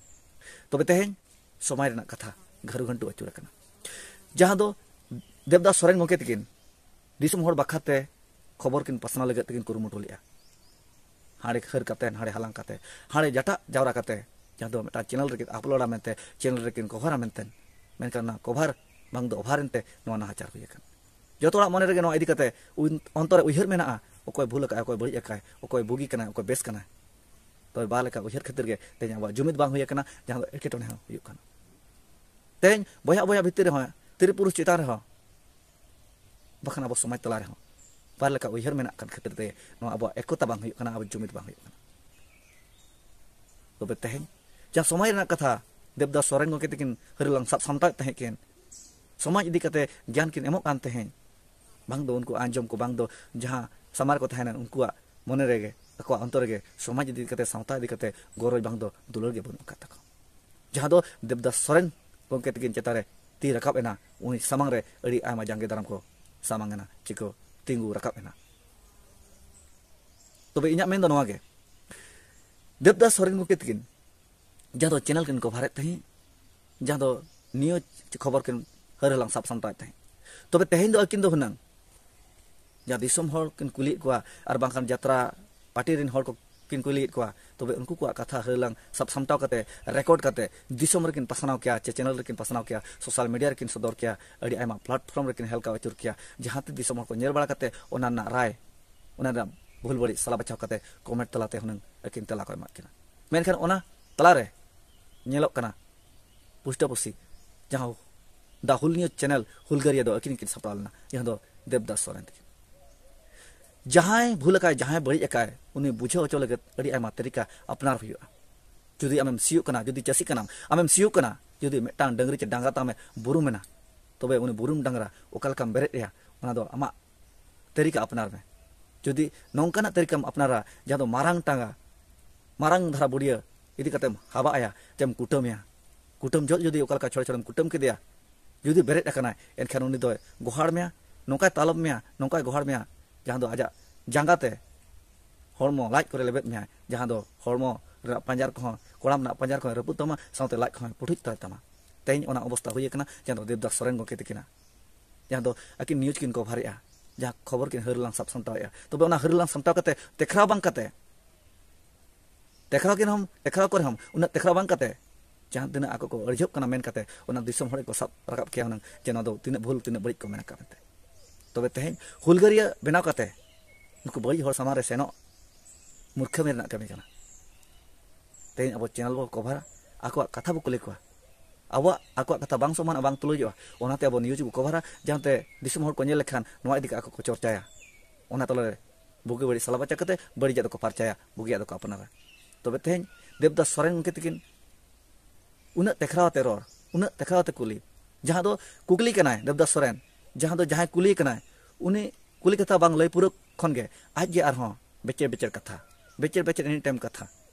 ᱛᱚᱵᱮ ᱛᱮᱦᱮᱧ ᱥᱚᱢᱟᱡᱽ ᱨᱮᱱᱟᱜ ᱠᱟᱛᱷᱟ ᱜᱷᱟᱹᱨᱩ ᱜᱷᱟᱹᱱᱴᱩ ᱟᱹᱪᱩᱨ ᱟᱠᱟᱱᱟ, ᱡᱟᱦᱟᱸ ᱫᱚ ᱫᱮᱵᱽᱫᱟᱥ ᱥᱚᱨᱮᱱ ᱜᱚᱢᱠᱮ ᱛᱟᱹᱠᱤᱱ ᱫᱤᱥᱚᱢ ᱦᱚᱲ ᱵᱟᱠᱷᱨᱟ ᱛᱮ ᱠᱷᱚᱵᱚᱨ ᱠᱤᱱ ᱯᱟᱥᱱᱟᱣ ᱞᱟᱹᱜᱤᱫ ᱛᱮᱠᱤᱱ ᱠᱩᱨᱩᱢᱩᱴᱩ ᱞᱮᱫᱼᱟ᱾ ᱦᱟᱸᱰᱮ ᱠᱷᱟᱹᱨ ᱠᱟᱛᱮ, ᱦᱟᱸᱰᱮ ᱦᱟᱞᱟᱝ ᱠᱟᱛᱮ, ᱦᱟᱸᱰᱮ ᱡᱟᱴᱟᱜ ᱡᱟᱣᱨᱟ ᱠᱟᱛᱮ, ᱡᱟᱦᱟᱸ ᱫᱚ ᱢᱤᱫᱴᱟᱝ ᱪᱮᱱᱮᱞ ᱨᱮᱠᱤᱱ ᱟᱯᱞᱳᱰᱟ ᱢᱮᱱᱛᱮ, ᱪᱮᱱᱮᱞ ᱨᱮᱠᱤᱱ ᱠᱚᱵᱷᱟᱨᱟ ᱢᱮᱱᱛᱮ, ᱢᱮᱱᱠᱷᱟᱱ ᱚᱱᱟ ᱠᱚᱵᱷᱟᱨ ᱵᱟᱝ ᱫᱚ ᱚᱵᱷᱟᱨ ᱮᱱᱛᱮ ᱱᱚᱣᱟ ᱱᱟᱦᱟᱪᱟᱨ ᱦᱩᱭ ᱟᱠᱟᱱᱟ᱾ ᱡᱚᱛᱚ ᱦᱚᱲᱟᱜ ᱢᱚᱱᱮ ᱨᱮᱜᱮ ᱱᱚᱣᱟ ᱤᱫᱤ ᱠᱟᱛᱮ ᱩᱭ-, ᱚᱱᱛᱚᱨ ᱨᱮ ᱩᱭᱦᱟᱹᱨ ᱢᱮᱱᱟᱜᱼᱟ, ᱚᱠᱚᱭ ᱵᱷᱩᱞ ᱟᱠᱟᱫᱼᱟᱭ, ᱚᱠᱚᱭ ᱵᱟᱹᱲᱤᱡ ᱟᱠᱟᱫᱼᱟᱭ, ᱚᱠᱚᱭ ᱵᱩᱜᱤ ᱠᱟᱱᱟᱭ, ᱚᱠᱚᱭ ᱵᱮᱥ ᱠᱟᱱᱟᱭ᱾ ᱛᱚᱵᱮ ᱵᱟᱨ ᱞᱮᱠᱟ ᱩᱭᱦᱟᱹᱨ ᱠᱷᱟᱹᱛᱤᱨ ᱜᱮ ᱛᱮᱦᱮᱧ ᱟᱵᱚᱣᱟᱜ ᱡᱩᱢᱤᱫ ᱵᱟᱝ ᱦᱩᱭ ᱟᱠᱟᱱᱟ, ᱡᱟᱦᱟᱸ ᱫᱚ ᱮᱴᱠᱮᱴᱚᱬᱮ ᱦᱚᱸ ᱦᱩᱭᱩᱜ ᱠᱟᱱᱟ᱾ ᱛᱮᱦᱮᱧ ᱵᱚᱭᱦᱟ ᱵᱚᱭᱦᱟ ᱵᱷᱤᱛᱤᱨ ᱨᱮᱦᱚᱸ, ᱛᱤᱨᱤ ᱯᱩᱨᱩᱥ ᱪᱮᱛᱟᱱ ᱨᱮᱦᱚᱸ, ᱵᱟᱠᱷᱟᱱ ᱟᱵᱚ ᱥᱚᱢᱟᱡᱽ ᱛᱟᱞᱟ ᱨᱮᱦᱚᱸ ᱵᱟᱨ ᱞᱮᱠᱟ ᱩᱭᱦᱟᱹᱨ ᱢᱮᱱᱟᱜ ᱠᱟᱱ ᱠᱷᱟᱹᱛᱤᱨ ᱛᱮ ᱱᱚᱣᱟ ᱟᱵᱚᱣᱟᱜ ᱮᱠᱚᱛᱟ ᱵᱟᱝ ᱦᱩᱭᱩᱜ ᱠᱟᱱᱟ, ᱟᱵᱚ ᱡᱩᱢᱤᱫ ᱵᱟᱝ ᱦᱩᱭᱩᱜ ᱠᱟᱱᱟ᱾ ᱛᱚᱵᱮ ᱛᱮᱦᱮᱧ ᱡᱟᱦᱟᱸ ᱥᱚᱢᱟᱡᱽ ᱨᱮᱱᱟᱜ ᱠᱟᱛᱷᱟ ᱫᱮᱵᱽᱫᱟᱥ ᱥᱚᱨᱮᱱ ᱜᱚᱢᱠᱮ ᱛᱟᱹᱠᱤᱱ ᱦᱟᱹᱨᱤᱞᱟᱝ ᱥᱟᱵ ᱥᱟᱢᱴᱟᱣᱮᱫ ᱛᱟᱦᱮᱸᱫ ᱠᱤᱱ, ᱥᱚᱢᱟᱡᱽ ᱤᱫᱤ ᱠᱟᱛᱮ ᱜᱮᱭᱟᱱ ᱠᱤᱱ ᱮᱢᱚᱜ ᱠᱟᱱ ᱛᱟᱦᱮᱸᱫ, ᱵᱟᱝ ᱫᱚ ᱩᱱᱠᱩ ᱟᱸᱡᱚᱢ ᱠᱚ, ᱵᱟᱝ ᱫᱚ ᱡᱟᱦᱟᱸ ᱥᱟᱢᱟᱝ ᱨᱮᱠᱚ ᱛᱟᱦᱮᱱᱟ ᱩᱱᱠᱩᱣᱟᱜ ᱢᱚᱱᱮ ᱨᱮᱜᱮ, ᱟᱠᱚᱣᱟᱜ ᱚᱱᱛᱚᱨ ᱨᱮᱜᱮ ᱥᱚᱢᱟᱡᱽ ᱤᱫᱤ ᱠᱟᱛᱮ, ᱥᱟᱶᱛᱟ ᱤᱫᱤ ᱠᱟᱛᱮ ᱜᱚᱨᱚᱡᱽ ᱵᱟᱝ ᱫᱚ ᱫᱩᱞᱟᱹᱲ ᱜᱮ ᱵᱟᱹᱱᱩᱜ ᱟᱠᱟᱫ ᱛᱟᱠᱚ᱾ ᱡᱟᱦᱟᱸ ᱫᱚ ᱫᱮᱵᱽᱫᱟᱥ ᱥᱚᱨᱮᱱ ᱜᱚᱢᱠᱮ ᱛᱟᱹᱠᱤᱱ ᱪᱮᱛᱟᱱ ᱨᱮ ᱛᱤ ᱨᱟᱠᱟᱵ ᱮᱱᱟ, ᱩᱱᱤ ᱥᱟᱢᱟᱝ ᱨᱮ ᱟᱹᱰᱤ ᱟᱭᱢᱟ ᱡᱟᱸᱜᱮ ᱫᱟᱨᱟᱢ ᱠᱚ ᱥᱟᱢᱟᱝ ᱮᱱᱟ, ᱪᱮ ᱠᱚ ᱛᱤᱸᱜᱩ ᱨᱟᱠᱟᱵ ᱮᱱᱟ᱾ ᱛᱚᱵᱮ ᱤᱧᱟᱹᱜ ᱢᱮᱱ ᱫᱚ ᱱᱚᱣᱟ ᱜᱮ, ᱫᱮᱵᱽᱫᱟᱥ ᱥᱚᱨᱮᱱ ᱜᱚᱢᱠᱮ ᱛᱟᱹᱠᱤᱱ ᱡᱟᱦᱟᱸ ᱫᱚ ᱪᱮᱱᱮᱞ ᱠᱤᱱ ᱠᱚᱵᱷᱟᱨᱮᱫ ᱛᱟᱦᱮᱸᱫ, ᱡᱟᱦᱟᱸ ᱫᱚ ᱱᱤᱭᱩᱡᱽ ᱠᱷᱚᱵᱚᱨ ᱠᱤᱱ ᱦᱟᱹᱨ ᱦᱟᱞᱟᱝ ᱥᱟᱵ ᱥᱟᱢᱴᱟᱣᱮᱫ ᱛᱟᱦᱮᱸᱫ, ᱛᱚᱵᱮ ᱛᱮᱦᱮᱧ ᱫᱚ ᱟᱹᱠᱤᱱ ᱫᱚ ᱦᱩᱱᱟᱹᱝ ᱡᱟᱦᱟᱸ ᱫᱤᱥᱚᱢ ᱦᱚᱲ ᱠᱤᱱ ᱠᱩᱞᱤᱭᱮᱫ ᱠᱚᱣᱟ, ᱟᱨ ᱵᱟᱝᱠᱷᱟᱱ ᱡᱟᱛᱨᱟ ᱯᱟᱨᱴᱤ ᱨᱮᱱ ᱦᱚᱲ ᱠᱚ ᱠᱤᱱ ᱠᱩᱞᱤᱭᱮᱫ ᱠᱚᱣᱟ, ᱛᱚᱵᱮ ᱩᱱᱠᱩ ᱠᱚᱣᱟᱜ ᱠᱟᱛᱷᱟ ᱦᱟᱹᱨ ᱦᱟᱞᱟᱝ ᱥᱟᱵ ᱥᱟᱢᱴᱟᱣ ᱠᱟᱛᱮ, ᱨᱮᱠᱚᱨᱰ ᱠᱟᱛᱮ ᱫᱤᱥᱚᱢ ᱨᱮᱠᱤᱱ ᱯᱟᱥᱱᱟᱣ ᱠᱮᱭᱟ, ᱪᱮ ᱪᱮᱱᱮᱞ ᱨᱮᱠᱤᱱ ᱯᱟᱥᱱᱟᱣ ᱠᱮᱭᱟ, ᱥᱳᱥᱟᱞ ᱢᱤᱰᱤᱭᱟ ᱨᱮᱠᱤᱱ ᱥᱚᱫᱚᱨ ᱠᱮᱭᱟ, ᱟᱹᱰᱤ ᱟᱭᱢᱟ ᱯᱞᱟᱴᱯᱷᱚᱨᱢ ᱨᱮᱠᱤᱱ ᱦᱮᱞᱠᱟᱣ ᱟᱹᱪᱩᱨ ᱠᱮᱭᱟ, ᱡᱟᱦᱟᱸ ᱛᱮ ᱫᱤᱥᱚᱢ ᱦᱚᱲ ᱠᱚ ᱧᱮᱞ ᱵᱟᱲᱟ ᱠᱟᱛᱮ ᱚᱱᱟ ᱨᱮᱱᱟᱜ ᱨᱟᱭ, ᱚᱱᱟ ᱨᱮᱱᱟᱜ ᱵᱷᱩᱞ ᱵᱟᱹᱲᱤᱡ ᱥᱟᱞᱟ ᱵᱟᱪᱷᱟᱣ ᱠᱟᱛᱮ ᱠᱚᱢᱮᱱᱴ ᱛᱟᱞᱟᱛᱮ ᱦᱩᱱᱟᱹᱝ ᱟᱹᱠᱤᱱ ᱛᱮᱞᱟ ᱠᱚ ᱮᱢᱟᱜ ᱠᱤᱱᱟ᱾ ᱢᱮᱱᱠᱷᱟᱱ ᱚᱱᱟ ᱛᱟᱞᱟᱨᱮ ᱧᱮᱞᱚᱜ ᱠᱟᱱᱟ ᱯᱩᱥᱴᱟᱹ ᱯᱩᱥᱤ ᱡᱟᱦᱟᱸ ᱫᱟ ᱦᱩᱞ ᱱᱤᱭᱩᱡᱽ ᱪᱮᱱᱮᱞ ᱦᱩᱞᱜᱟᱹᱨᱤᱭᱟᱹ ᱫᱚ ᱟᱹᱠᱤᱱ ᱠᱤᱱ ᱥᱟᱯᱲᱟᱣ ᱞᱮᱱᱟ, ᱡᱟᱦᱟᱸ ᱫᱚ ᱫᱮᱵᱽᱫᱟᱥ ᱥᱚᱨᱮᱱ ᱛᱟᱹᱠᱤᱱ᱾ ᱡᱟᱦᱟᱸᱭ ᱵᱷᱩᱞ ᱟᱠᱟᱭ, ᱡᱟᱦᱟᱸᱭ ᱵᱟᱹᱲᱤᱡ ᱟᱠᱟᱭ, ᱩᱱᱤ ᱵᱩᱡᱷᱟᱹᱣ ᱦᱚᱪᱚ ᱞᱟᱹᱜᱤᱫ ᱟᱹᱰᱤ ᱟᱭᱢᱟ ᱛᱟᱹᱨᱤᱠᱟ ᱟᱯᱱᱟᱨ ᱦᱩᱭᱩᱜᱼᱟ᱾ ᱡᱩᱫᱤ ᱟᱢᱮᱢ ᱥᱤᱭᱳᱜ ᱠᱟᱱᱟ, ᱡᱩᱫᱤ ᱪᱟᱹᱥᱤ ᱠᱟᱱᱟᱢ, ᱟᱢᱮᱢ ᱥᱤᱭᱳᱜ ᱠᱟᱱᱟ, ᱡᱩᱫᱤ ᱢᱤᱫᱴᱟᱝ ᱰᱟᱹᱝᱨᱤ ᱪᱮ ᱰᱟᱝᱨᱟ ᱛᱟᱢᱮ ᱵᱩᱨᱩᱢ ᱮᱱᱟ, ᱛᱚᱵᱮ ᱩᱱᱤ ᱵᱩᱨᱩᱢ ᱰᱟᱝᱨᱟ ᱚᱠᱟ ᱞᱮᱠᱟᱢ ᱵᱮᱨᱮᱫ ᱮᱭᱟ, ᱚᱱᱟ ᱫᱚ ᱟᱢᱟᱜ ᱛᱟᱹᱨᱤᱠᱟ ᱟᱯᱱᱟᱨ ᱢᱮ᱾ ᱡᱩᱫᱤ ᱱᱚᱝᱠᱟᱱᱟᱜ ᱛᱟᱹᱨᱤᱠᱟᱢ ᱟᱯᱱᱟᱨᱟ, ᱡᱟᱦᱟᱸ ᱫᱚ ᱢᱟᱨᱟᱝ ᱴᱟᱸᱜᱟ, ᱢᱟᱨᱟᱝ ᱫᱷᱟᱨᱟ ᱵᱩᱰᱤᱭᱟᱹ ᱤᱫᱤ ᱠᱟᱛᱮᱢ ᱦᱟᱵᱟᱜ ᱟᱭᱟ, ᱪᱮᱢ ᱠᱩᱴᱟᱹᱢ ᱮᱭᱟ, ᱠᱩᱴᱟᱹᱢ ᱡᱚᱦᱚᱜ ᱡᱩᱫᱤ ᱚᱠᱟ ᱞᱮᱠᱟ ᱪᱷᱚᱲᱮ ᱪᱷᱚᱲᱮᱢ ᱠᱩᱴᱟᱹᱢ ᱠᱮᱫᱮᱭᱟ, ᱡᱩᱫᱤ ᱵᱮᱨᱮᱫ ᱟᱠᱟᱱᱟᱭ, ᱮᱱᱠᱷᱟᱱ ᱩᱱᱤ ᱫᱚᱭ ᱜᱚᱦᱟᱲ ᱢᱮᱭᱟ, ᱱᱚᱝᱠᱟᱭ ᱛᱟᱞᱚᱵ ᱢᱮᱭᱟ, ᱱᱚᱝᱠᱟᱭ ᱜᱚᱦᱟᱲ ᱢᱮᱭᱟ, ᱡᱟᱦᱟᱸ ᱫᱚ ᱟᱡᱟᱜ ᱡᱟᱸᱜᱟ ᱛᱮ ᱦᱚᱲᱢᱚ ᱞᱟᱡ ᱠᱚᱨᱮ ᱞᱮᱵᱮᱫ ᱢᱮᱭᱟ, ᱡᱟᱦᱟᱸ ᱫᱚ ᱦᱚᱲᱢᱚ ᱨᱮᱱᱟᱜ ᱯᱟᱸᱡᱟᱨ ᱠᱚᱦᱚᱸ, ᱠᱚᱲᱟᱢ ᱨᱮᱱᱟᱜ ᱯᱟᱸᱡᱟᱨ ᱠᱚᱦᱚᱸ ᱨᱟᱹᱯᱩᱫ ᱛᱟᱢᱟ, ᱥᱟᱶᱛᱮ ᱞᱟᱡ ᱠᱚᱦᱚᱸ ᱯᱩᱴᱷᱩᱡ ᱛᱟᱭ ᱛᱟᱢᱟ᱾ ᱛᱮᱦᱮᱧ ᱚᱱᱟ ᱚᱵᱚᱥᱛᱟ ᱦᱩᱭ ᱟᱠᱟᱱᱟ, ᱡᱟᱦᱟᱸ ᱫᱚ ᱫᱮᱵᱽᱫᱟᱥ ᱥᱚᱨᱮᱱ ᱜᱚᱢᱠᱮ ᱛᱟᱹᱠᱤᱱᱟᱜ, ᱡᱟᱦᱟᱸ ᱫᱚ ᱟᱹᱠᱤᱱ ᱱᱤᱭᱩᱡᱽ ᱠᱤᱱ ᱠᱚᱵᱷᱟᱨᱮᱜᱼᱟ, ᱡᱟᱦᱟᱸ ᱠᱷᱚᱵᱚᱨ ᱠᱤᱱ ᱦᱟᱹᱨ ᱞᱟᱝ ᱥᱟᱵ ᱥᱟᱢᱴᱟᱣᱮᱜᱼᱟ᱾ ᱛᱚᱵᱮ ᱚᱱᱟ ᱦᱟᱹᱨ ᱞᱟᱝ ᱥᱟᱢᱴᱟᱣ ᱠᱟᱛᱮ, ᱛᱮᱠᱷᱨᱟᱣ ᱵᱟᱝ ᱠᱟᱛᱮ, ᱛᱮᱠᱷᱨᱟᱣ ᱠᱤᱱ ᱦᱚᱸ, ᱛᱮᱠᱷᱨᱟᱣ ᱠᱚᱨᱮ ᱦᱚᱸ ᱩᱱᱟᱹᱜ ᱛᱮᱠᱷᱨᱟᱣ ᱵᱟᱝ ᱠᱟᱛᱮ, ᱡᱟᱦᱟᱸ ᱛᱤᱱᱟᱹᱜ ᱟᱠᱚ ᱠᱚ ᱟᱹᱲᱡᱷᱟᱹᱜ ᱠᱟᱱᱟ ᱢᱮᱱ ᱠᱟᱛᱮ, ᱚᱱᱟ ᱫᱤᱥᱚᱢ ᱦᱚᱲ ᱜᱮᱠᱚ ᱥᱟᱵ ᱨᱟᱠᱟᱵ ᱠᱮᱭᱟ ᱦᱩᱱᱟᱹᱝ, ᱡᱮ ᱱᱚᱣᱟ ᱫᱚ ᱛᱤᱱᱟᱹᱜ ᱵᱷᱩᱞ, ᱛᱤᱱᱟᱹᱜ ᱵᱟᱹᱲᱤᱡ ᱠᱚ ᱢᱮᱱ ᱟᱠᱟᱫ ᱢᱮᱱᱛᱮ᱾ ᱛᱚᱵᱮ ᱛᱮᱦᱮᱧ ᱦᱩᱞᱜᱟᱹᱨᱤᱭᱟᱹ ᱵᱮᱱᱟᱣ ᱠᱟᱛᱮ ᱱᱩᱠᱩ ᱵᱟᱹᱲᱤᱡ ᱦᱚᱲ ᱥᱟᱢᱟᱝ ᱨᱮ ᱥᱮᱱᱚᱜ ᱢᱩᱨᱠᱷᱟᱹᱢᱤ ᱨᱮᱱᱟᱜ ᱠᱟᱹᱢᱤ ᱠᱟᱱᱟ᱾ ᱛᱮᱦᱮᱧ ᱟᱵᱚ ᱪᱮᱱᱮᱞ ᱵᱚ ᱠᱚᱵᱷᱟᱨᱟ, ᱟᱠᱚᱣᱟᱜ ᱠᱟᱛᱷᱟ ᱵᱚ ᱠᱩᱞᱤ ᱠᱚᱣᱟ, ᱟᱵᱚᱣᱟᱜ, ᱟᱠᱚᱣᱟᱜ ᱠᱟᱛᱷᱟ ᱵᱟᱝ ᱥᱚᱢᱟᱱᱟ, ᱵᱟᱝ ᱛᱩᱞᱟᱹᱡᱚᱜᱼᱟ, ᱚᱱᱟᱛᱮ ᱟᱵᱚ ᱱᱤᱭᱩᱡᱽ ᱵᱚ ᱠᱚᱵᱷᱟᱨᱟ, ᱡᱟᱦᱟᱸᱛᱮ ᱫᱤᱥᱚᱢ ᱦᱚᱲ ᱠᱚ ᱧᱮᱞ ᱞᱮᱠᱷᱟᱱ ᱱᱚᱣᱟ ᱤᱫᱤ ᱠᱟᱛᱮ ᱟᱠᱚ ᱠᱚ ᱪᱚᱨᱪᱟᱭᱟ᱾ ᱚᱱᱟ ᱛᱟᱞᱟᱨᱮ ᱵᱩᱜᱤ ᱵᱟᱹᱲᱤᱡ ᱥᱟᱞᱟ ᱵᱟᱪᱟ ᱠᱟᱛᱮ ᱵᱟᱹᱲᱤᱡᱟᱜ ᱫᱚᱠᱚ ᱯᱟᱨᱪᱟᱭᱟ, ᱵᱩᱜᱤᱭᱟᱜ ᱫᱚᱠᱚ ᱟᱯᱱᱟᱨᱟ᱾ ᱛᱚᱵᱮ ᱛᱮᱦᱮᱧ ᱫᱮᱵᱽᱫᱟᱥ ᱥᱚᱨᱮᱱ ᱜᱚᱢᱠᱮ ᱛᱟᱹᱠᱤᱱ ᱩᱱᱟᱹᱜ ᱛᱮᱠᱷᱨᱟᱣ ᱟᱛᱮ ᱨᱚᱲ, ᱩᱱᱟᱹᱜ ᱛᱮᱠᱷᱨᱟᱣ ᱟᱛᱮ ᱠᱩᱞᱤ, ᱡᱟᱦᱟᱸ ᱫᱚ ᱠᱩᱠᱞᱤ ᱠᱟᱱᱟᱭ ᱫᱮᱵᱽᱫᱟᱥ ᱥᱚᱨᱮᱱ, ᱡᱟᱦᱟᱸ ᱫᱚ ᱡᱟᱦᱟᱸᱭ ᱠᱩᱞᱤ ᱠᱟᱱᱟᱭ, ᱩᱱᱤ ᱠᱩᱞᱤ ᱠᱟᱛᱷᱟ ᱵᱟᱝ ᱞᱟᱹᱭ ᱯᱩᱨᱟᱹᱣ ᱠᱷᱚᱱ ᱜᱮ ᱟᱡ ᱜᱮ ᱟᱨᱦᱚᱸ ᱵᱮᱪᱮᱨ ᱵᱮᱪᱮᱨ ᱠᱟᱛᱷᱟ, ᱵᱮᱪᱮᱨ ᱵᱮᱪᱮᱨ ᱮᱱᱤ ᱴᱟᱭᱤᱢ ᱠᱟᱛᱷᱟ᱾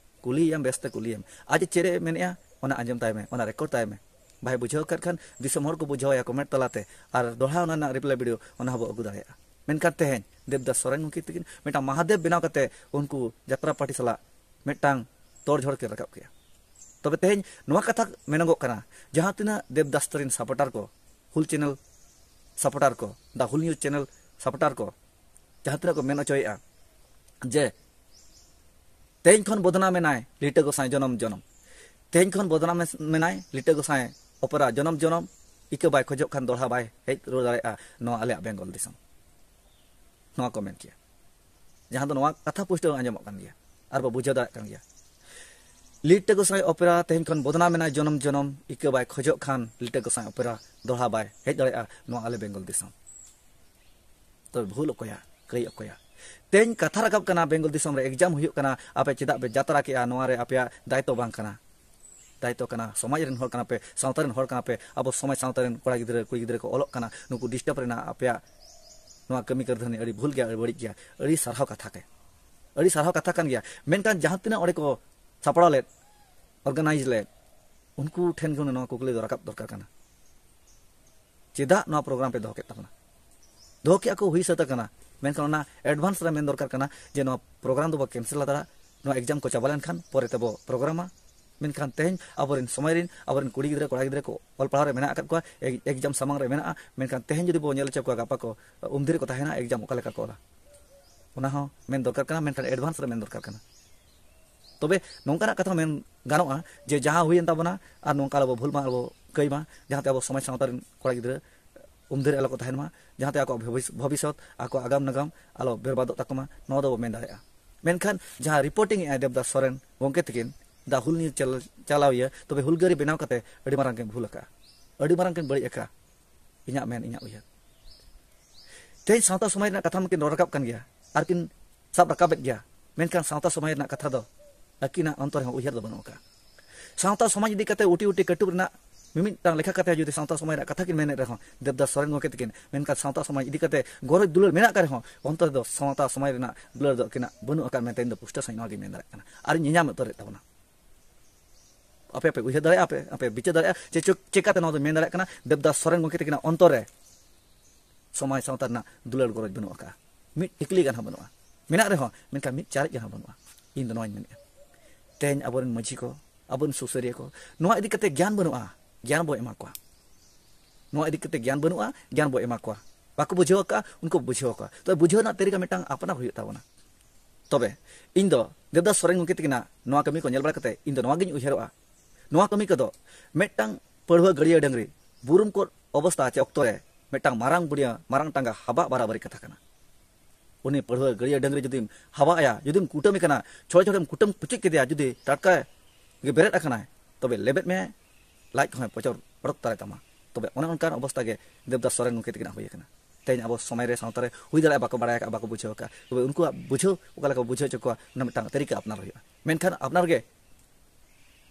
ᱠᱩᱞᱤᱭᱮᱭᱟᱢ, ᱵᱮᱥᱛᱮ ᱠᱩᱞᱤᱭᱮᱢ, ᱟᱡ ᱪᱮᱫ ᱮ ᱢᱮᱱᱮᱜᱼᱟ, ᱚᱱᱟ ᱟᱸᱡᱚᱢ ᱛᱟᱭ ᱢᱮ, ᱚᱱᱟ ᱨᱮᱠᱚᱨᱰ ᱛᱟᱭ ᱢᱮ᱾ ᱵᱟᱭ ᱵᱩᱡᱷᱟᱹᱣ ᱟᱠᱟᱫ ᱠᱷᱟᱱ ᱫᱤᱥᱚᱢ ᱦᱚᱲ ᱠᱚ ᱵᱩᱡᱷᱟᱹᱣ ᱟᱭᱟ ᱠᱚᱢᱮᱱᱴ ᱛᱟᱞᱟᱛᱮ, ᱟᱨ ᱫᱚᱦᱲᱟ ᱚᱱᱟ ᱨᱮᱱᱟᱜ ᱨᱤᱯᱞᱟᱭ ᱵᱷᱤᱰᱤᱭᱳ ᱚᱱᱟ ᱦᱚᱸᱵᱚ ᱟᱹᱜᱩ ᱫᱟᱲᱮᱭᱟᱜᱼᱟ᱾ ᱢᱮᱱᱠᱷᱟᱱ ᱛᱮᱦᱮᱧ ᱫᱮᱵᱽᱫᱟᱥ ᱥᱚᱨᱮᱱ ᱜᱚᱢᱠᱮ ᱛᱟᱹᱠᱤᱱ ᱢᱤᱫᱴᱟᱝ ᱢᱟᱦᱟᱫᱮᱵ ᱵᱮᱱᱟᱣ ᱠᱟᱛᱮ ᱩᱱᱠᱩ ᱡᱟᱛᱨᱟ ᱯᱟᱨᱴᱤ ᱥᱟᱞᱟᱜ ᱢᱤᱫᱴᱟᱝ ᱛᱚᱲ ᱡᱷᱚᱲ ᱠᱤᱱ ᱨᱟᱠᱟᱵ ᱠᱮᱜᱼᱟ᱾ ᱛᱚᱵᱮ ᱛᱮᱦᱮᱧ ᱱᱚᱣᱟ ᱠᱟᱛᱷᱟ ᱢᱮᱱᱚᱜᱚᱜ ᱠᱟᱱᱟ, ᱡᱟᱦᱟᱸ ᱛᱤᱱᱟᱹᱜ ᱫᱮᱵᱽᱫᱟᱥ ᱛᱟᱹᱨᱤᱱ ᱥᱟᱯᱚᱴᱟᱨ ᱠᱚ, ᱦᱩᱞ ᱪᱮᱱᱮᱞ ᱥᱟᱯᱚᱴᱟᱨ ᱠᱚ, ᱫᱟ ᱦᱩᱞ ᱱᱤᱭᱩᱡᱽ ᱪᱮᱱᱮᱞ ᱥᱟᱯᱚᱴᱟᱨ ᱠᱚ, ᱡᱟᱦᱟᱸ ᱛᱤᱱᱟᱹᱜ ᱠᱚ ᱢᱮᱱ ᱦᱚᱪᱚᱭᱮᱜᱼᱟ ᱡᱮ ᱛᱮᱦᱮᱧ ᱠᱷᱚᱱ ᱵᱚᱫᱱᱟᱢ ᱮᱱᱟᱭ ᱞᱤᱴᱟᱹ ᱜᱚᱸᱥᱟᱭ ᱡᱚᱱᱚᱢ ᱡᱚᱱᱚᱢ, ᱛᱮᱦᱮᱧ ᱠᱷᱚᱱ ᱵᱚᱫᱱᱟᱢ ᱢᱮᱱᱟᱭ ᱞᱤᱴᱟᱹ ᱜᱚᱸᱥᱟᱭ ᱚᱯᱮᱨᱟ ᱡᱚᱱᱚᱢ ᱡᱚᱱᱚᱢ, ᱤᱠᱟᱹ ᱵᱟᱭ ᱠᱷᱚᱡᱚᱜ ᱠᱷᱟᱱ ᱫᱚᱲᱦᱟ ᱵᱟᱭ ᱦᱮᱡ ᱨᱩᱣᱟᱹᱲ ᱫᱟᱲᱮᱭᱟᱜᱼᱟ ᱱᱚᱣᱟ ᱟᱞᱮᱭᱟᱜ ᱵᱮᱝᱜᱚᱞ ᱫᱤᱥᱚᱢ᱾ ᱱᱚᱣᱟ ᱠᱚ ᱢᱮᱱ ᱠᱮᱭᱟ, ᱡᱟᱦᱟᱸ ᱫᱚ ᱱᱚᱣᱟ ᱠᱟᱛᱷᱟ ᱯᱩᱥᱴᱟᱹᱣ ᱟᱸᱡᱚᱢᱚᱜ ᱠᱟᱱ ᱜᱮᱭᱟ ᱟᱨ ᱵᱚ ᱵᱩᱡᱷᱟᱹᱣ ᱫᱟᱲᱮᱭᱟᱜ ᱠᱟᱱ ᱜᱮᱭᱟ᱾ ᱞᱤᱴᱟᱹ ᱜᱚᱸᱥᱟᱭ ᱚᱯᱮᱨᱟ ᱛᱮᱦᱮᱧ ᱠᱷᱚᱱ ᱵᱚᱫᱱᱟᱢ ᱮᱱᱟᱭ ᱡᱚᱱᱚᱢ ᱡᱚᱱᱚᱢ, ᱤᱠᱟᱹ ᱵᱟᱭ ᱠᱷᱚᱡᱚᱜ ᱠᱷᱟᱱ ᱞᱤᱴᱟᱹ ᱜᱚᱸᱥᱟᱭ ᱚᱯᱮᱨᱟ ᱫᱚᱲᱦᱟ ᱵᱟᱭ ᱦᱮᱡ ᱫᱟᱲᱮᱭᱟᱜᱼᱟ ᱱᱚᱣᱟ ᱟᱞᱮ ᱵᱮᱝᱜᱚᱞ ᱫᱤᱥᱚᱢ᱾ ᱛᱚᱵᱮ ᱵᱷᱩᱞ ᱚᱠᱚᱭᱟ? ᱠᱟᱹᱭ ᱚᱠᱚᱭᱟ? ᱛᱮᱦᱮᱧ ᱠᱟᱛᱷᱟ ᱨᱟᱠᱟᱵ ᱠᱟᱱᱟ, ᱵᱮᱝᱜᱚᱞ ᱫᱤᱥᱚᱢ ᱨᱮ ᱮᱠᱡᱟᱢ ᱦᱩᱭᱩᱜ ᱠᱟᱱᱟ, ᱟᱯᱮ ᱪᱮᱫᱟᱜ ᱯᱮ ᱡᱟᱛᱨᱟ ᱠᱮᱜᱼᱟ? ᱱᱚᱣᱟ ᱨᱮ ᱟᱯᱮᱭᱟᱜ ᱫᱟᱭᱤᱛᱛᱚ ᱵᱟᱝ ᱠᱟᱱᱟ᱾ ᱫᱟᱭᱤᱛᱛᱚ ᱠᱟᱱᱟ, ᱥᱚᱢᱟᱡᱽ ᱨᱮᱱ ᱦᱚᱲ ᱠᱟᱱᱟ ᱯᱮ, ᱥᱟᱶᱛᱟ ᱨᱮᱱ ᱦᱚᱲ ᱠᱟᱱᱟ ᱯᱮ, ᱟᱵᱚ ᱥᱚᱢᱟᱡᱽ ᱥᱟᱶᱛᱟ ᱨᱮᱱ ᱠᱚᱲᱟ ᱜᱤᱫᱽᱨᱟᱹ ᱠᱩᱲᱤ ᱜᱤᱫᱽᱨᱟᱹ ᱠᱚ ᱚᱞᱚᱜ ᱠᱟᱱᱟ, ᱱᱩᱠᱩ ᱰᱤᱥᱴᱟᱨᱵ ᱨᱮᱱᱟᱜ ᱟᱯᱮᱭᱟᱜ ᱱᱚᱣᱟ ᱠᱟᱹᱢᱤ ᱠᱟᱹᱨᱫᱷᱟᱹᱱᱤ ᱟᱹᱰᱤ ᱵᱷᱩᱞ ᱜᱮᱭᱟ, ᱟᱹᱰᱤ ᱵᱟᱹᱲᱤᱡ ᱜᱮᱭᱟ, ᱟᱹᱰᱤ ᱥᱟᱨᱦᱟᱣ ᱠᱟᱛᱷᱟ ᱠᱮ, ᱟᱹᱰᱤ ᱥᱟᱨᱦᱟᱣ ᱠᱟᱛᱷᱟ ᱠᱟᱱ ᱜᱮᱭᱟ᱾ ᱢᱮᱱᱠᱷᱟᱱ ᱡᱟᱦᱟᱸ ᱛᱤᱱᱟᱹᱜ ᱚᱸᱰᱮ ᱠᱚ ᱥᱟᱯᱲᱟᱣ ᱞᱮᱫ, ᱚᱨᱜᱟᱱᱟᱭᱤᱡᱽ ᱞᱮᱫ, ᱩᱱᱠᱩ ᱴᱷᱮᱱ ᱜᱮ ᱱᱚᱣᱟ ᱠᱩᱠᱞᱤ ᱫᱚ ᱨᱟᱠᱟᱵ ᱫᱚᱨᱠᱟᱨ ᱠᱟᱱᱟ, ᱪᱮᱫᱟᱜ ᱱᱚᱣᱟ ᱯᱨᱳᱜᱨᱟᱢ ᱯᱮ ᱫᱚᱦᱚ ᱠᱮᱫ ᱛᱟᱵᱚᱱᱟ? ᱫᱚᱦᱚ ᱠᱮᱜᱼᱟ ᱠᱚ, ᱦᱩᱭ ᱥᱟᱹᱛ ᱟᱠᱟᱱᱟ, ᱢᱮᱱᱠᱷᱟᱱ ᱚᱱᱟ ᱮᱰᱵᱷᱟᱱᱥ ᱨᱮ ᱢᱮᱱ ᱫᱚᱨᱠᱟᱨ ᱠᱟᱱᱟ ᱡᱮ ᱱᱚᱣᱟ ᱯᱨᱳᱜᱨᱟᱢ ᱫᱚᱵᱚ ᱠᱮᱱᱥᱮᱞ ᱦᱟᱛᱟᱲᱟ, ᱱᱚᱣᱟ ᱮᱠᱡᱟᱢ ᱠᱚ ᱪᱟᱵᱟ ᱞᱮᱱᱠᱷᱟᱱ ᱯᱚᱨᱮ ᱛᱮᱵᱚ ᱯᱨᱳᱜᱨᱟᱢᱟ᱾ ᱢᱮᱱᱠᱷᱟᱱ ᱛᱮᱦᱮᱧ ᱟᱵᱚᱨᱮᱱ ᱥᱚᱢᱟᱡᱽ ᱨᱮᱱ, ᱟᱵᱚᱨᱮᱱ ᱠᱩᱲᱤ ᱜᱤᱫᱽᱨᱟᱹ, ᱠᱚᱲᱟ ᱜᱤᱫᱽᱨᱟᱹ ᱠᱚ ᱚᱞ ᱯᱟᱲᱦᱟᱣ ᱨᱮ ᱢᱮᱱᱟᱜ ᱟᱠᱟᱫ ᱠᱚᱣᱟ, ᱮ-, ᱮᱠᱡᱟᱢ ᱥᱟᱢᱟᱝ ᱨᱮ ᱢᱮᱱᱟᱜᱼᱟ, ᱢᱮᱱᱠᱷᱟᱱ ᱛᱮᱦᱮᱧ ᱡᱩᱫᱤ ᱵᱚ ᱧᱮᱞ ᱦᱚᱪᱚ ᱠᱚᱣᱟ, ᱜᱟᱯᱟ ᱠᱚ ᱩᱢᱫᱤᱨ ᱨᱮᱠᱚ ᱛᱟᱦᱮᱱᱟ, ᱮᱠᱡᱟᱢ ᱚᱠᱟ ᱞᱮᱠᱟ ᱠᱚ ᱚᱞᱟ? ᱚᱱᱟ ᱦᱚᱸ ᱢᱮᱱ ᱫᱚᱨᱠᱟᱨ ᱠᱟᱱᱟ, ᱢᱮᱱᱠᱷᱟᱱ ᱮᱰᱵᱷᱟᱱᱥ ᱨᱮ ᱢᱮᱱ ᱫᱚᱨᱠᱟᱨ ᱠᱟᱱᱟ᱾ ᱛᱚᱵᱮ ᱱᱚᱝᱠᱟᱱᱟᱜ ᱠᱟᱛᱷᱟ ᱢᱮᱱ ᱜᱟᱱᱚᱜᱼᱟ ᱡᱮ ᱡᱟᱦᱟᱸ ᱦᱩᱭᱮᱱ ᱛᱟᱵᱚᱱᱟ, ᱟᱨ ᱱᱚᱝᱠᱟ ᱟᱞᱚ ᱵᱚ ᱵᱷᱩᱞ ᱢᱟ, ᱟᱞᱚ ᱵᱚ ᱠᱟᱹᱭ ᱢᱟ, ᱡᱟᱦᱟᱸᱛᱮ ᱟᱵᱚ ᱥᱚᱢᱟᱡᱽ ᱥᱟᱶᱛᱟ ᱨᱮᱱ ᱠᱚᱲᱟ ᱜᱤᱫᱽᱨᱟᱹ ᱩᱢᱫᱤᱨ ᱟᱞᱚ ᱠᱚ ᱛᱟᱦᱮᱱ ᱢᱟ, ᱡᱟᱦᱟᱸᱛᱮ ᱟᱠᱚᱣᱟᱜ ᱵᱷᱚᱵᱤᱥ-, ᱵᱷᱚᱵᱤᱥᱥᱚᱛ, ᱟᱠᱚᱣᱟᱜ ᱟᱜᱟᱢ ᱱᱟᱜᱟᱢ ᱟᱞᱚ ᱵᱮᱨᱵᱟᱫᱚᱜ ᱛᱟᱠᱚ ᱢᱟ, ᱱᱚᱣᱟ ᱫᱚᱵᱚ ᱢᱮᱱ ᱫᱟᱲᱮᱭᱟᱜᱼᱟ᱾ ᱢᱮᱱᱠᱷᱟᱱ ᱡᱟᱦᱟᱸ ᱨᱤᱯᱳᱨᱴᱤᱝ ᱮᱫᱼᱟᱭ ᱫᱮᱵᱽᱫᱟᱥ ᱥᱚᱨᱮᱱ ᱜᱚᱢᱠᱮ ᱛᱟᱹᱠᱤᱱ, ᱫᱟ ᱦᱩᱞ ᱧᱤᱨ ᱪᱟᱞ-, ᱪᱟᱞᱟᱣᱤᱭᱟᱹ, ᱛᱚᱵᱮ ᱦᱩᱞᱜᱟᱹᱨᱤ ᱵᱮᱱᱟᱣ ᱠᱟᱛᱮ ᱟᱹᱰᱤ ᱢᱟᱨᱟᱝ ᱠᱤᱱ ᱵᱷᱩᱞ ᱟᱠᱟᱫᱼᱟ, ᱟᱹᱰᱤ ᱢᱟᱨᱟᱝ ᱠᱤᱱ ᱵᱟᱹᱲᱤᱡ ᱟᱠᱟᱫᱼᱟ᱾ ᱤᱧᱟᱹᱜ ᱢᱮᱱ, ᱤᱧᱟᱹᱜ ᱩᱭᱦᱟᱹᱨ᱾ ᱛᱮᱦᱮᱧ ᱥᱟᱶᱛᱟ ᱥᱚᱢᱟᱡᱽ ᱨᱮᱱᱟᱜ ᱠᱟᱛᱷᱟ ᱢᱟᱠᱤᱱ ᱨᱚᱲ ᱨᱟᱠᱟᱵ ᱠᱟᱱ ᱜᱮᱭᱟ, ᱟᱨ ᱠᱤᱱ ᱥᱟᱵ ᱨᱟᱠᱟᱵᱮᱫ ᱜᱮᱭᱟ, ᱢᱮᱱᱠᱷᱟᱱ ᱥᱟᱶᱛᱟ ᱥᱚᱢᱟᱡᱽ ᱨᱮᱱᱟᱜ ᱠᱟᱛᱷᱟ ᱫᱚ ᱟᱹᱠᱤᱱᱟᱜ ᱚᱱᱛᱚᱨ ᱨᱮᱦᱚᱸ ᱩᱭᱦᱟᱹᱨ ᱫᱚ ᱵᱟᱹᱱᱩᱜ ᱟᱠᱟᱫᱼᱟ᱾ ᱥᱟᱶᱛᱟ ᱥᱚᱢᱟᱡᱽ ᱤᱫᱤ ᱠᱟᱛᱮ ᱩᱴᱤ ᱩᱴᱤ ᱠᱟᱹᱴᱩᱵ ᱨᱮᱱᱟᱜ ᱢᱤᱢᱤᱫᱴᱟᱝ ᱞᱮᱠᱷᱟ ᱠᱟᱛᱮ ᱡᱩᱫᱤ ᱥᱟᱶᱛᱟ ᱥᱚᱢᱟᱡᱽ ᱨᱮᱱᱟᱜ ᱠᱟᱛᱷᱟ ᱠᱤᱱ ᱢᱮᱱᱮᱫ ᱨᱮᱦᱚᱸ, ᱫᱮᱵᱽᱫᱟᱥ ᱥᱚᱨᱮᱱ ᱜᱚᱢᱠᱮ ᱛᱟᱹᱠᱤᱱ, ᱢᱮᱱᱠᱷᱟᱱ ᱥᱟᱶᱛᱟ ᱥᱚᱢᱟᱡᱽ ᱤᱫᱤ ᱠᱟᱛᱮ ᱜᱚᱨᱚᱡᱽ ᱫᱩᱞᱟᱹᱲ ᱢᱮᱱᱟᱜ ᱟᱠᱟᱫ ᱨᱮᱦᱚᱸ, ᱚᱱᱛᱚᱨ ᱨᱮᱫᱚ ᱥᱟᱶᱛᱟ ᱥᱚᱢᱟᱡᱽ ᱨᱮᱱᱟᱜ ᱫᱩᱞᱟᱹᱲ ᱫᱚ ᱟᱹᱠᱤᱱᱟᱜ ᱵᱟᱹᱱᱩᱜ ᱟᱠᱟᱫ ᱢᱮᱱᱛᱮ ᱤᱧ ᱫᱚ ᱯᱩᱥᱴᱟᱹᱣ ᱥᱟᱺᱦᱤᱡ ᱱᱚᱣᱟ ᱜᱤᱧ ᱢᱮᱱ ᱫᱟᱲᱮᱭᱟᱜ ᱠᱟᱱᱟ᱾ ᱟᱨ ᱤᱧ ᱧᱮᱧᱟᱢ ᱩᱛᱟᱹᱨᱮᱫ ᱛᱟᱵᱚᱱᱟ᱾ ᱟᱯᱮ ᱯᱮ ᱩᱭᱦᱟᱹᱨ ᱫᱟᱲᱮᱭᱟᱜᱼᱟ, ᱟᱯᱮ, ᱟᱯᱮ ᱵᱤᱪᱟᱹᱨ ᱫᱟᱲᱮᱭᱟᱜᱼᱟ ᱡᱮ ᱪᱮ-, ᱪᱮᱠᱟᱛᱮ ᱱᱚᱣᱟ ᱫᱚ ᱢᱮᱱ ᱫᱟᱲᱮᱭᱟᱜ ᱠᱟᱱᱟ, ᱫᱮᱵᱽᱫᱟᱥ ᱥᱚᱨᱮᱱ ᱜᱚᱢᱠᱮ ᱛᱟᱹᱠᱤᱱᱟᱜ ᱚᱱᱛᱚᱨ ᱨᱮ ᱥᱚᱢᱟᱡᱽ ᱥᱟᱶᱛᱟ ᱨᱮᱱᱟᱜ ᱫᱩᱞᱟᱹᱲ ᱜᱚᱨᱚᱡᱽ ᱵᱟᱹᱱᱩᱜ ᱟᱠᱟᱫᱼᱟ᱾ ᱢᱤᱫ ᱴᱤᱠᱞᱤ ᱜᱟᱱ ᱦᱚᱸ ᱵᱟᱹᱱᱩᱜᱼᱟ᱾ ᱢᱮᱱᱟᱜ ᱨᱮᱦᱚᱸ, ᱢᱮᱱᱠᱷᱟᱱ ᱢᱤᱫ ᱪᱟᱨᱮᱡ ᱜᱟᱱ ᱦᱚᱸ ᱵᱟᱹᱱᱩᱜᱼᱟ᱾ ᱤᱧ ᱫᱚ ᱱᱚᱣᱟᱧ ᱢᱮᱱᱮᱫᱼᱟ᱾ ᱛᱮᱦᱮᱧ ᱟᱵᱚᱨᱮᱱ ᱢᱟᱹᱡᱷᱤ ᱠᱚ, ᱟᱵᱚᱨᱮᱱ ᱥᱩᱥᱟᱹᱨᱤᱭᱟᱹ ᱠᱚ, ᱱᱚᱣᱟ ᱤᱫᱤ ᱠᱟᱛᱮ ᱜᱮᱭᱟᱱ ᱵᱟᱹᱱᱩᱜᱼᱟ, ᱜᱮᱭᱟᱱ ᱵᱚ ᱮᱢᱟ ᱠᱚᱣᱟ᱾ ᱱᱚᱣᱟ ᱤᱫᱤ ᱠᱟᱛᱮ ᱜᱮᱭᱟᱱ ᱵᱟᱹᱱᱩᱜᱼᱟ, ᱜᱮᱭᱟᱱ ᱵᱚ ᱮᱢᱟ ᱠᱚᱣᱟ᱾ ᱵᱟᱠᱚ ᱵᱩᱡᱷᱟᱹᱣ ᱟᱠᱟᱫᱼᱟ, ᱩᱱᱠᱩ ᱵᱚ ᱵᱩᱡᱷᱟᱹᱣ ᱟᱠᱚᱣᱟ᱾ ᱛᱚ, ᱵᱩᱡᱷᱟᱹᱣ ᱨᱮᱱᱟᱜ ᱛᱟᱹᱨᱤᱠᱟ ᱢᱤᱫᱴᱟᱝ ᱟᱯᱱᱟᱨ ᱦᱩᱭᱩᱜ ᱛᱟᱵᱚᱱᱟ᱾ ᱛᱚᱵᱮ ᱤᱧ ᱫᱚ ᱫᱮᱵᱽᱫᱟᱥ ᱥᱚᱨᱮᱱ ᱜᱚᱢᱠᱮ ᱛᱟᱹᱠᱤᱱᱟᱜ ᱱᱚᱣᱟ ᱠᱟᱹᱢᱤ ᱠᱚ ᱧᱮᱞ ᱵᱟᱲᱟ ᱠᱟᱛᱮ ᱤᱧ ᱫᱚ ᱱᱚᱣᱟ ᱜᱤᱧ ᱩᱭᱦᱟᱹᱨᱚᱜᱼᱟ, ᱱᱚᱣᱟ ᱠᱟᱹᱢᱤ ᱠᱚᱫᱚ ᱢᱤᱫᱴᱟᱝ ᱯᱟᱹᱲᱦᱩᱣᱟᱹ ᱜᱟᱹᱲᱭᱟᱹ ᱰᱟᱹᱝᱨᱤ ᱵᱩᱨᱩᱢ ᱠᱚᱜ ᱚᱵᱚᱥᱛᱟ ᱪᱮ ᱚᱠᱛᱚ ᱨᱮ ᱢᱤᱫᱴᱟᱝ ᱢᱟᱨᱟᱝ ᱵᱩᱲᱤᱭᱟᱹ, ᱢᱟᱨᱟᱝ ᱴᱟᱸᱜᱟ ᱦᱟᱵᱟᱜ ᱵᱟᱨᱟᱵᱟᱨᱤ ᱠᱟᱛᱷᱟ ᱠᱟᱱᱟ᱾ ᱩᱱᱤ ᱯᱟᱹᱲᱦᱩᱣᱟᱹ ᱜᱟᱹᱲᱭᱟᱹ ᱰᱟᱹᱝᱨᱤ ᱡᱩᱫᱤᱢ ᱦᱟᱵᱟᱜ ᱟᱭᱟ, ᱡᱩᱫᱤᱢ ᱠᱩᱴᱟᱹᱢᱮ ᱠᱟᱱᱟ, ᱪᱷᱚᱲᱮ ᱪᱷᱚᱲᱮᱢ ᱠᱩᱴᱟᱹᱢ ᱯᱩᱪᱩᱡ ᱠᱮᱫᱮᱭᱟ, ᱡᱩᱫᱤ ᱴᱟᱴᱠᱟ ᱜᱮ ᱵᱮᱨᱮᱫ ᱟᱠᱟᱱᱟᱭ, ᱛᱚᱵᱮ ᱞᱮᱵᱮᱫ ᱢᱮ, ᱞᱟᱡ ᱠᱚᱦᱚᱸᱭ ᱯᱚᱪᱚᱨ ᱚᱰᱚᱠ ᱛᱟᱨᱟᱭ ᱛᱟᱢᱟ᱾ ᱛᱚᱵᱮ ᱚᱱᱮ ᱚᱱᱠᱟᱱ ᱚᱵᱚᱥᱛᱟ ᱜᱮ ᱫᱮᱵᱽᱫᱟᱥ ᱥᱚᱨᱮᱱ ᱜᱚᱢᱠᱮ ᱛᱟᱹᱠᱤᱱᱟᱜ ᱦᱩᱭ ᱟᱠᱟᱱᱟ᱾ ᱛᱮᱦᱮᱧ ᱟᱵᱚ ᱥᱚᱢᱟᱡᱽ ᱨᱮ, ᱥᱟᱶᱛᱟ ᱨᱮ ᱦᱩᱭ ᱫᱟᱲᱮᱭᱟᱜᱼᱟ ᱵᱟᱠᱚ ᱵᱟᱲᱟᱭ ᱟᱠᱟᱫᱼᱟ, ᱵᱟᱠᱚ ᱵᱩᱡᱷᱟᱹᱣ ᱟᱠᱟᱫᱼᱟ, ᱛᱚᱵᱮ ᱩᱱᱠᱩᱣᱟᱜ ᱵᱩᱡᱷᱟᱹᱣ ᱚᱠᱟ ᱞᱮᱠᱟ ᱵᱩᱡᱷᱟᱹᱣ ᱦᱚᱪᱚ ᱠᱚᱣᱟ, ᱚᱱᱟ ᱢᱤᱫᱴᱟᱝ ᱛᱟᱹᱨᱤᱠᱟ ᱟᱯᱱᱟᱨ ᱦᱩᱭᱩᱜᱼᱟ᱾ ᱢᱮᱱᱠᱷᱟᱱ ᱟᱯᱱᱟᱨ ᱜᱮ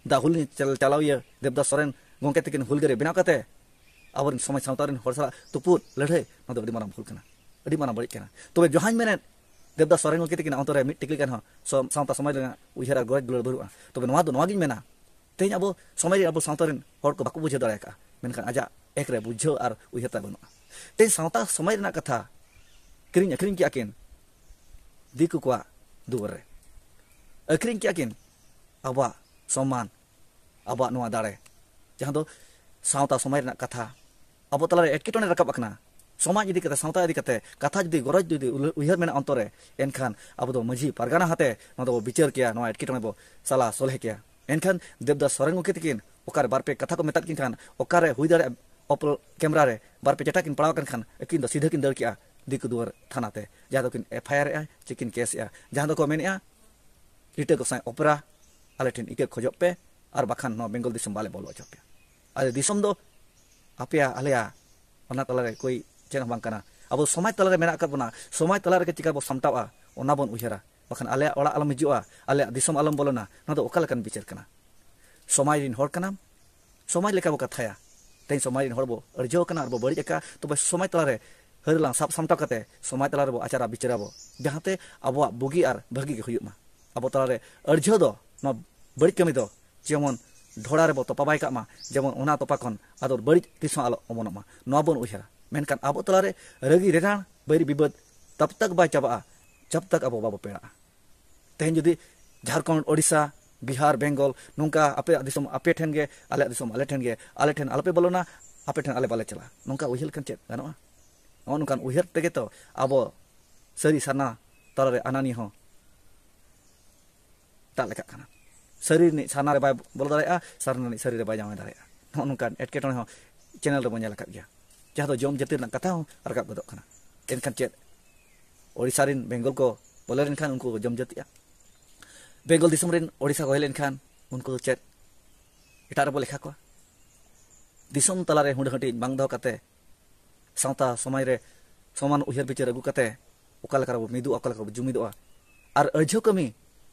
ᱫᱟ ᱦᱩᱞ ᱪᱟᱞ- ᱪᱟᱞᱟᱣᱤᱭᱟᱹ ᱫᱮᱵᱽᱫᱟᱥ ᱥᱚᱨᱮᱱ ᱜᱚᱢᱠᱮ ᱛᱟᱹᱠᱤᱱ ᱦᱩᱞᱜᱟᱹᱨᱤᱭᱟᱹ ᱵᱮᱱᱟᱣ ᱠᱟᱛᱮ ᱟᱵᱚᱨᱮᱱ ᱥᱚᱢᱟᱡᱽ ᱥᱟᱶᱛᱟ ᱨᱮᱱ ᱦᱚᱲ ᱥᱟᱞᱟᱜ ᱛᱩᱯᱩᱫ ᱞᱟᱹᱲᱦᱟᱹᱭ, ᱱᱚᱣᱟ ᱫᱚ ᱟᱹᱰᱤ ᱢᱟᱨᱟᱝ ᱵᱷᱩᱞ ᱠᱟᱱᱟ, ᱟᱹᱰᱤ ᱢᱟᱨᱟᱝ ᱵᱟᱹᱲᱤᱡ ᱠᱟᱱᱟ᱾ ᱛᱚᱵᱮ ᱡᱟᱦᱟᱸᱧ ᱢᱮᱱᱮᱫ, ᱫᱮᱵᱽᱫᱟᱥ ᱥᱚᱨᱮᱱ ᱜᱚᱢᱠᱮ ᱛᱟᱹᱠᱤᱱᱟᱜ ᱚᱱᱛᱚᱨ ᱨᱮ ᱢᱤᱫ ᱴᱤᱠᱞᱤ ᱜᱟᱱ ᱦᱚᱸ ᱥᱚ- ᱥᱟᱶᱛᱟ ᱥᱚᱢᱟᱡᱽ ᱨᱮᱱᱟᱜ ᱩᱭᱦᱟᱹᱨ ᱟᱨ ᱜᱚᱨᱚᱡᱽ ᱫᱩᱞᱟᱹᱲ ᱵᱟᱹᱱᱩᱜᱼᱟ᱾ ᱛᱚᱵᱮ ᱱᱚᱣᱟ ᱫᱚ ᱱᱚᱣᱟᱜᱤᱧ ᱢᱮᱱᱟ, ᱛᱮᱦᱮᱧ ᱟᱵᱚ ᱥᱚᱢᱟᱡᱽ ᱨᱮ ᱟᱵᱚ ᱥᱟᱶᱛᱟ ᱨᱮᱱ ᱦᱚᱲ ᱠᱚ ᱵᱟᱠᱚ ᱵᱩᱡᱷᱟᱹᱣ ᱫᱟᱲᱮ ᱟᱠᱟᱫᱼᱟ, ᱢᱮᱱᱠᱷᱟᱱ ᱟᱡᱟᱜ ᱮᱠ ᱨᱮ ᱵᱩᱡᱷᱟᱹᱣ ᱟᱨ ᱩᱭᱦᱟᱹᱨ ᱛᱟᱭ ᱵᱟᱹᱱᱩᱜᱼᱟ᱾ ᱛᱮᱦᱮᱧ ᱥᱟᱶᱛᱟ ᱥᱚᱢᱟᱡᱽ ᱨᱮᱱᱟᱜ ᱠᱟᱛᱷᱟ ᱠᱤᱨᱤᱧ ᱟᱹᱠᱷᱨᱤᱧ ᱠᱮᱜᱼᱟ ᱠᱤᱱ ᱫᱤᱠᱩ ᱠᱚᱣᱟᱜ ᱫᱩᱣᱟᱹᱨ ᱨᱮ, ᱟᱹᱠᱷᱨᱤᱧ ᱠᱮᱜᱼᱟ ᱠᱤᱱ ᱟᱵᱚᱣᱟᱜ ᱥᱚᱢᱢᱟᱱ, ᱟᱵᱚᱣᱟᱜ ᱱᱚᱣᱟ ᱫᱟᱲᱮ, ᱡᱟᱦᱟᱸ ᱫᱚ ᱥᱟᱶᱛᱟ ᱥᱚᱢᱟᱡᱽ ᱨᱮᱱᱟᱜ ᱠᱟᱛᱷᱟ ᱟᱵᱚ ᱛᱟᱞᱟᱨᱮ ᱮᱴᱠᱮᱴᱚᱬᱮ ᱨᱟᱠᱟᱵ ᱟᱠᱟᱱᱟ᱾ ᱥᱚᱢᱟᱡᱽ ᱤᱫᱤ ᱠᱟᱛᱮ, ᱥᱟᱶᱛᱟ ᱤᱫᱤ ᱠᱟᱛᱮ ᱠᱟᱛᱷᱟ ᱡᱩᱫᱤ, ᱜᱚᱨᱚᱡᱽ ᱡᱩᱫᱤ ᱩᱞ- ᱩᱭᱦᱟᱹᱨ ᱢᱮᱱᱟᱜᱼᱟ ᱚᱱᱛᱚᱨ ᱨᱮ, ᱮᱱᱠᱷᱟᱱ ᱟᱵᱚ ᱫᱚ ᱢᱟᱹᱡᱷᱤ ᱯᱟᱨᱜᱟᱱᱟ ᱦᱟᱛᱮ ᱱᱚᱣᱟ ᱫᱚᱵᱚ ᱵᱤᱪᱟᱹᱨ ᱠᱮᱭᱟ, ᱱᱚᱣᱟ ᱮᱴᱠᱮᱴᱚᱬᱮ ᱵᱚ ᱥᱟᱞᱟ ᱥᱚᱞᱦᱮ ᱠᱮᱭᱟ᱾ ᱮᱱᱠᱷᱟᱱ ᱫᱮᱵᱽᱫᱟᱥ ᱥᱚᱨᱮᱱ ᱜᱚᱢᱠᱮ ᱛᱟᱹᱠᱤᱱ ᱚᱠᱟᱨᱮ ᱵᱟᱨ ᱯᱮ ᱠᱟᱛᱷᱟ ᱠᱚ ᱢᱮᱛᱟᱫ ᱠᱤᱱ ᱠᱷᱟᱱ, ᱚᱠᱟᱨᱮ ᱦᱩᱭ ᱫᱟᱲᱮᱭᱟᱜᱼᱟ ᱚᱯᱚᱞ ᱠᱮᱢᱨᱟ ᱨᱮ ᱵᱟᱨ ᱯᱮ ᱪᱮᱴᱟ ᱠᱤᱱ ᱯᱟᱲᱟᱣ ᱟᱠᱟᱱ ᱠᱷᱟᱱ, ᱟᱹᱠᱤᱱ ᱫᱚ ᱥᱤᱫᱷᱟᱹ ᱠᱤᱱ ᱫᱟᱹᱲ ᱠᱮᱜᱼᱟ ᱫᱤᱠᱩ ᱫᱩᱣᱟᱹᱨ ᱛᱷᱟᱱᱟ ᱛᱮ, ᱡᱟᱦᱟᱸ ᱫᱚᱠᱤᱱ ᱮᱯᱷ ᱟᱭ ᱟᱨ ᱮᱜᱼᱟ, ᱪᱮ ᱠᱤᱱ ᱠᱮᱥ ᱮᱜᱼᱟ, ᱡᱟᱦᱟᱸ ᱫᱚᱠᱚ ᱢᱮᱱᱮᱜᱼᱟ, ᱞᱤᱴᱟᱹ ᱜᱚᱸᱥᱟᱭ ᱚᱯᱮᱨᱟ, ᱟᱞᱮ ᱴᱷᱮᱱ ᱤᱠᱟᱹ ᱠᱷᱚᱡᱚᱜ ᱯᱮ, ᱟᱨ ᱵᱟᱠᱷᱟᱱ ᱱᱚᱣᱟ ᱵᱮᱝᱜᱚᱞ ᱫᱤᱥᱚᱢ ᱵᱟᱞᱮ ᱵᱚᱞᱚ ᱦᱚᱪᱚ ᱯᱮᱭᱟ᱾ ᱟᱞᱮ ᱫᱤᱥᱚᱢ ᱫᱚ ᱟᱯᱮᱭᱟᱜ, ᱟᱞᱮᱭᱟᱜ, ᱚᱱᱟ ᱛᱟᱞᱟᱨᱮ ᱠᱳᱭ ᱪᱮᱫ ᱦᱚᱸ ᱵᱟᱝ ᱠᱟᱱᱟ᱾ ᱟᱵᱚ ᱥᱚᱢᱟᱡᱽ ᱛᱟᱞᱟᱨᱮ ᱢᱮᱱᱟᱜ ᱟᱠᱟᱫ ᱵᱚᱱᱟ, ᱥᱚᱢᱟᱡᱽ ᱛᱟᱞᱟ ᱨᱮᱜᱮ ᱪᱤᱠᱟ ᱵᱚ ᱥᱟᱢᱴᱟᱣᱼᱟ, ᱚᱱᱟ ᱵᱚᱱ ᱩᱭᱦᱟᱹᱨᱟ᱾ ᱵᱟᱠᱷᱟᱱ ᱟᱞᱮᱭᱟᱜ ᱚᱲᱟᱜ ᱟᱞᱚᱢ ᱦᱤᱡᱩᱜᱼᱟ, ᱟᱞᱮᱭᱟᱜ ᱫᱤᱥᱚᱢ ᱟᱞᱚᱢ ᱵᱚᱞᱚᱱᱟ, ᱱᱚᱣᱟ ᱫᱚ ᱚᱠᱟ ᱞᱮᱠᱟᱱ ᱵᱤᱪᱟᱹᱨ ᱠᱟᱱᱟ? ᱥᱚᱢᱟᱡᱽ ᱨᱮᱱ ᱦᱚᱲ ᱠᱟᱱᱟᱢ, ᱥᱚᱢᱟᱡᱽ ᱞᱮᱠᱟ ᱵᱚ ᱠᱟᱛᱷᱟᱭᱟ᱾ ᱛᱮᱦᱮᱧ ᱥᱚᱢᱟᱡᱽ ᱨᱮᱱ ᱦᱚᱲ ᱵᱚ ᱟᱹᱲᱡᱷᱟᱹᱣ ᱟᱠᱟᱱᱟ ᱟᱨ ᱵᱚ ᱵᱟᱹᱲᱤᱡ ᱟᱠᱟᱫᱼᱟ, ᱛᱚᱵᱮ ᱥᱚᱢᱟᱡᱽ ᱛᱟᱞᱟᱨᱮ ᱦᱟᱹᱨ ᱞᱟᱝ ᱥᱟᱵ ᱥᱟᱢᱴᱟᱣ ᱠᱟᱛᱮ ᱥᱚᱢᱟᱡᱽ ᱛᱟᱞᱟ ᱨᱮᱵᱚ ᱟᱪᱟᱨᱟ ᱵᱤᱪᱟᱹᱨᱟᱵᱚ, ᱡᱟᱦᱟᱸᱛᱮ ᱟᱵᱚᱣᱟᱜ ᱵᱩᱜᱤ ᱟᱨ ᱵᱷᱟᱹᱜᱤ ᱜᱮ ᱦᱩᱭᱩᱜ ᱢᱟ᱾ ᱟᱵᱚ ᱛᱟᱞᱟᱨᱮ ᱟᱹᱲᱡᱷᱟᱹᱣ ᱫᱚ, ᱱᱚᱣᱟ ᱵᱟᱹᱲᱤᱡ ᱠᱟᱹᱢᱤ ᱫᱚ ᱡᱮᱢᱚᱱ ᱰᱷᱚᱲᱟ ᱨᱮᱵᱚ ᱛᱚᱯᱟ ᱵᱟᱭ ᱠᱟᱜ ᱢᱟ, ᱡᱮᱢᱚᱱ ᱚᱱᱟ ᱛᱚᱯᱟ ᱠᱷᱚᱱ ᱟᱫᱚ ᱵᱟᱹᱲᱤᱡ ᱛᱤᱥ ᱦᱚᱸ ᱟᱞᱚ ᱚᱢᱚᱱᱚᱜ ᱢᱟ, ᱱᱚᱣᱟ ᱵᱚᱱ ᱩᱭᱦᱟᱹᱨᱟ᱾ ᱢᱮᱱᱠᱷᱟᱱ ᱟᱵᱚ ᱛᱟᱞᱟᱨᱮ ᱨᱟᱹᱜᱤ ᱨᱮᱱᱟᱲ, ᱵᱟᱹᱭᱨᱤ ᱵᱤᱵᱟᱹᱫ ᱛᱟᱵ ᱛᱟᱠ ᱵᱟᱭ ᱪᱟᱵᱟᱜᱼᱟ, ᱡᱟᱵ ᱛᱟᱠ ᱟᱵᱚ ᱵᱟᱵᱚ ᱯᱮᱲᱟᱜᱼᱟ᱾ ᱛᱮᱦᱮᱧ ᱡᱩᱫᱤ ᱡᱷᱟᱲᱠᱷᱚᱸᱰ, ᱳᱰᱤᱥᱟ, ᱵᱤᱦᱟᱨ, ᱵᱮᱝᱜᱚᱞ ᱱᱚᱝᱠᱟ ᱟᱯᱮᱭᱟᱜ ᱫᱤᱥᱚᱢ ᱟᱯᱮ ᱴᱷᱮᱱ ᱜᱮ, ᱟᱞᱮᱭᱟᱜ ᱫᱤᱥᱚᱢ ᱟᱞᱮ ᱴᱷᱮᱱ ᱜᱮ, ᱟᱞᱮ ᱴᱷᱮᱱ ᱟᱞᱚᱯᱮ ᱵᱚᱞᱚᱱᱟ, ᱟᱯᱮ ᱴᱷᱮᱱ ᱟᱞᱮ ᱵᱟᱞᱮ ᱪᱟᱞᱟᱜᱼᱟ, ᱱᱚᱝᱠᱟ ᱩᱭᱦᱟᱹᱨ ᱞᱮᱠᱷᱟᱱ ᱪᱮᱫ ᱜᱟᱱᱚᱜᱼᱟ? ᱱᱚᱜᱼᱚ ᱱᱚᱝᱠᱟᱱ ᱩᱭᱦᱟᱹᱨ ᱛᱮᱜᱮ ᱛᱚ ᱟᱵᱚ ᱥᱟᱹᱨᱤ ᱥᱟᱨᱱᱟ ᱛᱟᱞᱟᱨᱮ ᱟᱱᱟᱱᱤ ᱦᱚᱸ ᱫᱟᱜ ᱞᱮᱠᱟᱜ ᱠᱟᱱᱟ᱾ ᱥᱟᱹᱨᱤ ᱨᱤᱱᱤᱡ ᱥᱟᱨᱱᱟ ᱨᱮ ᱵᱟᱭ ᱵᱚᱞᱚ ᱫᱟᱲᱮᱭᱟᱜᱼᱟ, ᱥᱟᱨᱱᱟ ᱨᱤᱱᱤᱡ ᱥᱟᱹᱨᱤ ᱨᱮ ᱵᱟᱭ ᱡᱟᱶᱟᱭ ᱫᱟᱲᱮᱭᱟᱜᱼᱟ᱾ ᱱᱚᱜᱼᱚ ᱱᱚᱝᱠᱟᱱ ᱮᱴᱠᱮᱴᱚᱬᱮ ᱦᱚᱸ ᱪᱮᱱᱮᱞ ᱨᱮᱵᱚᱱ ᱧᱮᱞ ᱟᱠᱟᱫ ᱜᱮᱭᱟ, ᱡᱟᱦᱟᱸ ᱫᱚ ᱡᱚᱢ ᱡᱟᱹᱛᱤ ᱨᱮᱱᱟᱜ ᱠᱟᱛᱷᱟ ᱦᱚᱸ ᱨᱟᱠᱟᱵ ᱜᱚᱫᱚᱜ ᱠᱟᱱᱟ᱾ ᱮᱱᱠᱷᱟᱱ ᱪᱮᱫ ᱳᱰᱤᱥᱟ ᱨᱤᱱ ᱵᱮᱝᱜᱚᱞ ᱠᱚ ᱵᱚᱞᱚ ᱞᱮᱱᱠᱷᱟᱱ ᱩᱱᱠᱩ ᱠᱚ ᱡᱚᱢ ᱡᱟᱹᱛᱤᱜᱼᱟ? ᱵᱮᱝᱜᱚᱞ ᱫᱤᱥᱚᱢ ᱨᱤᱱ ᱳᱰᱤᱥᱟ ᱠᱚ ᱦᱮᱡ ᱞᱮᱱᱠᱷᱟᱱ ᱩᱱᱠᱩ ᱫᱚ ᱪᱮᱫ ᱮᱴᱟᱜ ᱨᱮᱵᱚ ᱞᱮᱠᱷᱟ ᱠᱚᱣᱟ? ᱫᱤᱥᱚᱢ ᱛᱟᱞᱟᱨᱮ ᱦᱩᱰᱟᱹ ᱦᱟᱹᱴᱤᱧ ᱵᱟᱝ ᱫᱚᱦᱚ ᱠᱟᱛᱮ ᱥᱟᱶᱛᱟ ᱥᱚᱢᱟᱡᱽ ᱨᱮ ᱥᱚᱢᱟᱱ ᱩᱭᱦᱟᱹᱨ ᱵᱤᱪᱟᱹᱨ ᱟᱹᱜᱩ ᱠᱟᱛᱮ ᱚᱠᱟ ᱞᱮᱠᱟ ᱨᱮᱵᱚ ᱢᱤᱫᱚᱜᱼᱟ, ᱚᱠᱟ ᱞᱮᱠᱟ ᱨᱮᱵᱚ ᱡᱩᱢᱤᱫᱚᱜᱼᱟ, ᱟᱨ ᱟᱹᱲᱡᱷᱟᱹᱣ ᱠᱟᱹᱢᱤ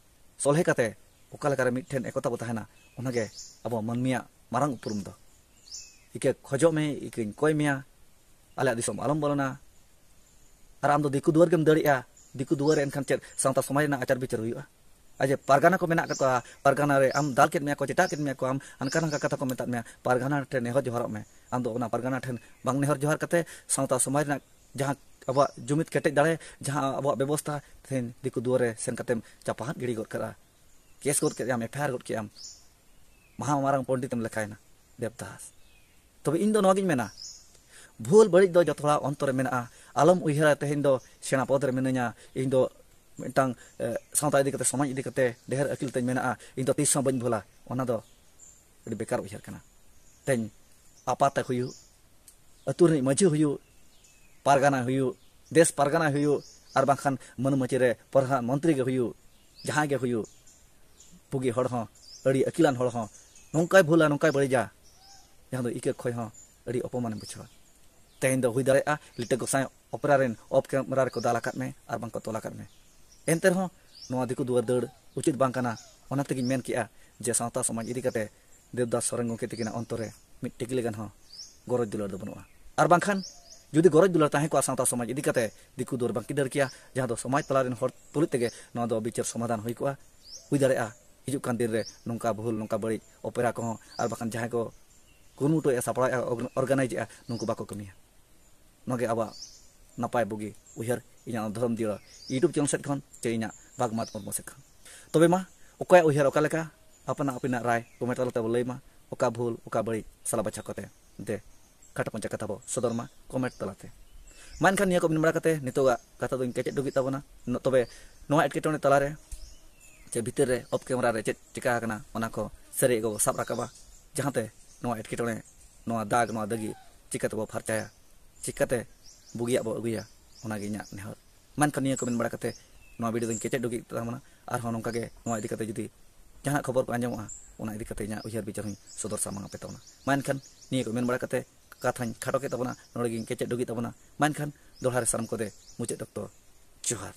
ᱥᱚᱞᱦᱮ ᱠᱟᱛᱮ ᱚᱠᱟ ᱞᱮᱠᱟ ᱨᱮ ᱢᱤᱫᱴᱷᱮᱱ ᱮᱠᱚᱛᱟ ᱵᱚ ᱛᱟᱦᱮᱱᱟ, ᱚᱱᱟᱜᱮ ᱟᱵᱚ ᱢᱟᱹᱱᱢᱤᱭᱟᱜ ᱢᱟᱨᱟᱝ ᱩᱯᱨᱩᱢ ᱫᱚ᱾ ᱤᱠᱟᱹ ᱠᱷᱚᱡᱚᱜ ᱢᱮ, ᱤᱠᱟᱹᱧ ᱠᱚᱭ ᱢᱮᱭᱟ, ᱟᱞᱮᱭᱟᱜ ᱫᱤᱥᱚᱢ ᱟᱞᱚᱢ ᱵᱚᱞᱚᱱᱟ᱾ ᱟᱨ ᱟᱢ ᱫᱚ ᱫᱤᱠᱩ ᱫᱩᱣᱟᱹᱨ ᱜᱮᱢ ᱫᱟᱹᱲᱮᱜᱼᱟ᱾ ᱫᱤᱠᱩ ᱫᱩᱣᱟᱹᱨ ᱨᱮ ᱮᱱᱠᱷᱟᱱ ᱪᱮᱫ ᱥᱟᱶᱛᱟ ᱥᱚᱢᱟᱡᱽ ᱨᱮᱱᱟᱜ ᱟᱪᱟᱨ ᱵᱤᱪᱟᱹᱨ ᱦᱩᱭᱩᱜᱼᱟ? ᱟᱨ ᱡᱮ ᱯᱟᱨᱜᱟᱱᱟ ᱠᱚ ᱢᱮᱱᱟᱜ ᱠᱟᱫ ᱠᱚᱣᱟ, ᱯᱟᱨᱜᱟᱱᱟ ᱨᱮ ᱟᱢ ᱫᱟᱞ ᱠᱮᱫ ᱢᱮᱭᱟ ᱠᱚ, ᱪᱮᱴᱟᱜ ᱠᱮᱫ ᱢᱮᱭᱟ ᱠᱚ, ᱟᱢ ᱦᱟᱱᱠᱟ ᱱᱟᱝᱠᱟ ᱠᱟᱛᱷᱟ ᱠᱚ ᱢᱮᱛᱟᱫ ᱢᱮᱭᱟ, ᱯᱟᱨᱜᱟᱱᱟ ᱴᱷᱮᱱ ᱱᱮᱦᱚᱨ ᱡᱚᱦᱟᱨᱚᱜ ᱢᱮ᱾ ᱟᱢ ᱫᱚ ᱚᱱᱟ ᱯᱟᱨᱜᱟᱱᱟ ᱴᱷᱮᱱ ᱵᱟᱝ ᱱᱮᱦᱚᱨ ᱡᱚᱦᱟᱨ ᱠᱟᱛᱮ ᱥᱟᱶᱛᱟ ᱥᱚᱢᱟᱡᱽ ᱨᱮᱱᱟᱜ ᱡᱟᱦᱟᱸ ᱟᱵᱚᱣᱟᱜ ᱡᱩᱢᱤᱫ ᱠᱮᱴᱮᱡ ᱫᱟᱲᱮ, ᱡᱟᱦᱟᱸ ᱟᱵᱚᱣᱟᱜ ᱵᱮᱵᱚᱥᱛᱷᱟ, ᱛᱮᱦᱮᱧ ᱫᱤᱠᱩ ᱫᱩᱣᱟᱹᱨ ᱨᱮ ᱥᱮᱱ ᱠᱟᱛᱮᱢ ᱪᱟᱯᱟᱦᱟᱫ ᱜᱤᱰᱤ ᱜᱚᱫ ᱠᱟᱜᱼᱟ, ᱠᱮᱥ ᱜᱚᱫ ᱠᱮᱫ ᱟᱢ, ᱮᱯᱷ ᱟᱭ ᱟᱨ ᱜᱚᱫ ᱠᱮᱫ ᱟᱢ, ᱢᱟᱦᱟ ᱢᱟᱨᱟᱝ ᱯᱚᱱᱰᱤᱛ ᱮᱢ ᱞᱮᱠᱷᱟᱭᱮᱱᱟ, ᱫᱮᱵᱫᱟᱥ᱾ ᱛᱚᱵᱮ ᱤᱧ ᱫᱚ ᱱᱚᱣᱟᱜᱤᱧ ᱢᱮᱱᱟ, ᱵᱷᱩᱞ ᱵᱟᱹᱲᱤᱡ ᱫᱚ ᱡᱚᱛᱚ ᱦᱚᱲᱟᱜ ᱚᱱᱛᱚᱨ ᱨᱮ ᱢᱮᱱᱟᱜᱼᱟ᱾ ᱟᱞᱚᱢ ᱩᱭᱦᱟᱹᱨᱟ ᱛᱮᱦᱮᱧ ᱫᱚ ᱥᱮᱬᱟ ᱯᱚᱫᱽ ᱨᱮ ᱢᱤᱱᱟᱹᱧᱟ, ᱤᱧ ᱫᱚ ᱢᱤᱫᱴᱟᱝ, ᱮ, ᱥᱟᱶᱛᱟ ᱤᱫᱤ ᱠᱟᱛᱮ, ᱥᱚᱢᱟᱡᱽ ᱤᱫᱤ ᱠᱟᱛᱮ ᱰᱷᱮᱨ ᱟᱹᱠᱤᱞ ᱛᱤᱧ ᱢᱮᱱᱟᱜᱼᱟ, ᱤᱧ ᱫᱚ ᱛᱤᱥ ᱦᱚᱸ ᱵᱟᱹᱧ ᱵᱷᱩᱞᱟ᱾ ᱚᱱᱟ ᱫᱚ ᱟᱹᱰᱤ ᱵᱮᱠᱟᱨ ᱩᱭᱦᱟᱹᱨ ᱠᱟᱱᱟ᱾ ᱛᱮᱦᱮᱧ ᱟᱯᱟᱛᱮ ᱦᱩᱭᱩᱜ, ᱟᱹᱛᱩ ᱨᱤᱱᱤᱡ ᱢᱟᱹᱡᱷᱤ ᱦᱩᱭᱩᱜ, ᱯᱟᱨᱜᱟᱱᱟ ᱦᱩᱭᱩᱜ, ᱫᱮᱥ ᱯᱟᱨᱜᱟᱱᱟ ᱦᱩᱭᱩᱜ, ᱟᱨ ᱵᱟᱝᱠᱷᱟᱱ ᱢᱟᱹᱱ ᱢᱟᱹᱪᱤ ᱨᱮ ᱯᱨᱚᱫᱷᱟᱱ ᱢᱚᱱᱛᱨᱤ ᱜᱮ ᱦᱩᱭᱩᱜ, ᱡᱟᱦᱟᱸᱭ ᱜᱮ ᱦᱩᱭᱩᱜ, ᱵᱩᱜᱤ ᱦᱚᱲ ᱦᱚᱸ, ᱟᱹᱰᱤ ᱟᱹᱠᱤᱞᱟᱱ ᱦᱚᱲ ᱦᱚᱸ ᱱᱚᱝᱠᱟᱭ ᱵᱷᱩᱞᱟ, ᱱᱚᱝᱠᱟᱭ ᱵᱟᱹᱲᱤᱡᱟ, ᱡᱟᱦᱟᱸ ᱫᱚ ᱤᱠᱟᱹ ᱠᱷᱚᱭ ᱦᱚᱸ ᱟᱹᱰᱤ ᱚᱯᱚᱢᱟᱱᱮᱢ ᱵᱩᱡᱷᱟᱹᱣᱟ᱾ ᱛᱮᱦᱮᱧ ᱫᱚ ᱦᱩᱭ ᱫᱟᱲᱮᱭᱟᱜᱼᱟ ᱞᱤᱴᱟᱹ ᱜᱚᱸᱥᱟᱭ ᱚᱯᱮᱨᱟ ᱨᱮᱱ ᱚᱯᱷ ᱠᱮᱢᱮᱨᱟ ᱨᱮᱠᱚ ᱫᱟᱞ ᱟᱠᱟᱫ ᱢᱮ ᱟᱨ ᱵᱟᱝ ᱠᱚ ᱛᱚᱞ ᱟᱠᱟᱫ ᱢᱮ᱾ ᱮᱱᱛᱮ ᱨᱮᱦᱚᱸ ᱱᱚᱣᱟ ᱫᱤᱠᱩ ᱫᱩᱣᱟᱹᱨ ᱫᱟᱹᱲ ᱩᱪᱤᱛ ᱵᱟᱝ ᱠᱟᱱᱟ᱾ ᱚᱱᱟ ᱛᱮᱜᱤᱧ ᱢᱮᱱ ᱠᱮᱜᱼᱟ ᱡᱮ ᱥᱟᱶᱛᱟ ᱥᱚᱢᱟᱡᱽ ᱤᱫᱤ ᱠᱟᱛᱮ ᱫᱮᱵᱽᱫᱟᱥ ᱥᱚᱨᱮᱱ ᱜᱚᱢᱠᱮ ᱛᱟᱹᱠᱤᱱᱟᱜ ᱚᱱᱛᱚᱨ ᱨᱮ ᱢᱤᱫ ᱴᱤᱠᱞᱤ ᱜᱟᱱ ᱦᱚᱸ ᱜᱚᱨᱚᱡᱽ ᱫᱩᱞᱟᱹᱲ ᱫᱚ ᱵᱟᱹᱱᱩᱜᱼᱟ᱾ ᱟᱨ ᱵᱟᱝᱠᱷᱟᱱ ᱡᱩᱫᱤ ᱜᱚᱨᱚᱡᱽ ᱫᱩᱞᱟᱹᱲ ᱛᱟᱦᱮᱸ ᱠᱚᱜᱼᱟ ᱥᱟᱶᱛᱟ ᱥᱚᱢᱟᱡᱽ ᱤᱫᱤ ᱠᱟᱛᱮ, ᱫᱤᱠᱩ ᱫᱩᱣᱟᱹᱨ ᱵᱟᱝᱠᱤᱱ ᱫᱟᱹᱲ ᱠᱮᱭᱟ, ᱡᱟᱦᱟᱸ ᱫᱚ ᱥᱚᱢᱟᱡᱽ ᱛᱟᱞᱟ ᱨᱮᱱ ᱦᱚᱲ ᱛᱩᱞᱩᱡ ᱛᱮᱜᱮ ᱱᱚᱣᱟ ᱫᱚ ᱵᱤᱪᱟᱹᱨ ᱥᱚᱢᱟᱫᱷᱟᱱ ᱦᱩᱭ ᱠᱚᱜᱼᱟ᱾ ᱦᱩᱭ ᱫᱟᱲᱮᱭᱟᱜᱼᱟ ᱦᱤᱡᱩᱜ ᱠᱟᱱ ᱫᱤᱱ ᱨᱮ ᱱᱚᱝᱠᱟ ᱵᱷᱩᱞ, ᱱᱚᱝᱠᱟ ᱵᱟᱹᱲᱤᱡ ᱚᱯᱮᱨᱟ ᱠᱚᱦᱚᱸ ᱟᱨ ᱵᱟᱠᱷᱟᱱ ᱡᱟᱦᱟᱸᱭ ᱠᱚ ᱠᱩᱨᱩᱢᱩᱴᱩᱭᱮᱫᱼᱟ, ᱥᱟᱯᱲᱟᱣᱮᱫᱼᱟ, ᱚᱨᱜᱟᱱᱟᱭᱤᱡᱽ ᱮᱫᱼᱟ, ᱱᱩᱠᱩ ᱵᱟᱠᱚ ᱠᱟᱹᱢᱤᱭᱟ᱾ ᱱᱚᱣᱟ ᱜᱮ ᱟᱵᱚᱣᱟᱜ ᱱᱟᱯᱟᱭ ᱵᱩᱜᱤ ᱩᱭᱦᱟᱹᱨ ᱤᱧᱟᱹᱜ ᱫᱷᱚᱨᱚᱢ ᱡᱤᱭᱟᱹᱲᱟ YouTube ᱪᱮᱱᱮᱞ ᱥᱮᱫ ᱠᱷᱚᱱ ᱪᱮ ᱤᱧᱟᱹᱜ ᱵᱟᱜᱽᱢᱟᱛ ᱢᱩᱨᱢᱩ ᱥᱮᱫ ᱠᱷᱚᱱ᱾ ᱛᱚᱵᱮ ᱢᱟ, ᱚᱠᱚᱭᱟᱜ ᱩᱭᱦᱟᱹᱨ ᱚᱠᱟ ᱞᱮᱠᱟ, ᱟᱯᱟᱱ ᱟᱹᱯᱤᱱᱟᱜ ᱨᱟᱭ ᱠᱚᱢᱮᱱᱴ ᱛᱟᱞᱟᱛᱮ ᱵᱚ ᱞᱟᱹᱭ ᱢᱟ, ᱚᱠᱟ ᱵᱷᱩᱞ, ᱚᱠᱟ ᱵᱟᱹᱲᱤᱡ, ᱥᱟᱞᱟ ᱵᱟᱪᱷᱟ ᱠᱟᱛᱮ ᱫᱮ ᱠᱷᱟᱴᱚ ᱢᱟᱪᱷᱟ ᱠᱟᱛᱷᱟ ᱵᱚ ᱥᱚᱫᱚᱨ ᱢᱟ ᱠᱚᱢᱮᱱᱴ ᱛᱟᱞᱟᱛᱮ᱾ ᱢᱟ ᱮᱱᱠᱷᱟᱱ ᱱᱤᱭᱟᱹ ᱠᱚ ᱢᱮᱱ ᱵᱟᱲᱟ ᱠᱟᱛᱮ ᱱᱤᱛᱚᱜᱟᱜ ᱠᱟᱛᱷᱟ ᱫᱚᱧ ᱠᱮᱪᱮᱫ ᱰᱩᱜᱤ ᱛᱟᱵᱚᱱᱟ᱾ ᱱᱚ-, ᱛᱚᱵᱮ ᱱᱚᱣᱟ ᱮᱴᱠᱮᱴᱚᱬᱮ ᱛᱟᱞᱟᱨᱮ ᱪᱮ ᱵᱷᱤᱛᱤᱨ ᱨᱮ ᱚᱯᱷ ᱠᱮᱢᱮᱨᱟ ᱨᱮ ᱪᱮᱫ ᱪᱤᱠᱟ ᱟᱠᱟᱱᱟ, ᱚᱱᱟ ᱠᱚ ᱥᱟᱹᱨᱤ ᱮᱜᱚ ᱵᱚ ᱥᱟᱵ ᱨᱟᱠᱟᱵᱟ, ᱡᱟᱦᱟᱸᱛᱮ ᱱᱚᱣᱟ ᱮᱴᱠᱮᱴᱚᱬᱮ, ᱱᱚᱣᱟ ᱫᱟᱜᱽ, ᱱᱚᱣᱟ ᱫᱟᱹᱜᱤ ᱪᱤᱠᱟᱹ ᱛᱮᱵᱚ ᱯᱷᱟᱨᱪᱟᱭᱟ, ᱪᱤᱠᱟᱹᱛᱮ ᱵᱩᱜᱤᱭᱟᱜ ᱵᱚ ᱟᱹᱜᱩᱭᱟ, ᱚᱱᱟᱜᱮ ᱤᱧᱟᱹᱜ ᱱᱮᱦᱚᱨ᱾ ᱢᱮᱱᱠᱷᱟᱱ ᱱᱤᱭᱟᱹ ᱠᱚ ᱢᱮᱱ ᱵᱟᱲᱟ ᱠᱟᱛᱮ ᱱᱚᱣᱟ ᱵᱷᱤᱰᱤᱭᱳ ᱫᱚᱧ ᱠᱮᱪᱮᱫ ᱰᱩᱜᱤ ᱛᱟᱵᱚᱱᱟ᱾ ᱟᱨᱦᱚᱸ ᱱᱚᱝᱠᱟ ᱜᱮ ᱱᱚᱣᱟ ᱤᱫᱤ ᱠᱟᱛᱮ ᱡᱩᱫᱤ ᱡᱟᱦᱟᱱᱟᱜ ᱠᱷᱚᱵᱚᱨ ᱠᱚ ᱟᱸᱡᱚᱢᱚᱜᱼᱟ, ᱚᱱᱟ ᱤᱫᱤ ᱠᱟᱛᱮ ᱤᱧᱟᱹᱜ ᱩᱭᱦᱟᱹᱨ ᱵᱤᱪᱟᱹᱨ ᱦᱚᱸᱧ ᱥᱚᱫᱚᱨ ᱥᱟᱢᱟᱝ ᱟᱯᱮ ᱛᱟᱵᱚᱱᱟ᱾ ᱢᱟ ᱮᱱᱠᱷᱟᱱ ᱱᱤᱭᱟᱹ ᱠᱚ ᱢᱮᱱ ᱵᱟᱲᱟ ᱠᱟᱛᱮ ᱠᱟᱛᱷᱟᱧ ᱠᱷᱟᱴᱚ ᱠᱮᱫ ᱛᱟᱵᱚᱱᱟ, ᱱᱚᱰᱮ ᱜᱤᱧ ᱠᱮᱪᱮᱫ ᱰᱩᱜᱤ ᱛᱟᱵᱚᱱᱟ᱾ ᱢᱟ ᱮᱱᱠᱷᱟᱱ ᱫᱚᱦᱲᱟ ᱨᱮ ᱥᱟᱱᱟᱢ ᱠᱚᱛᱮ ᱢᱩᱪᱟᱹᱫ ᱚᱠᱛᱚ ᱡᱚᱦᱟᱨ᱾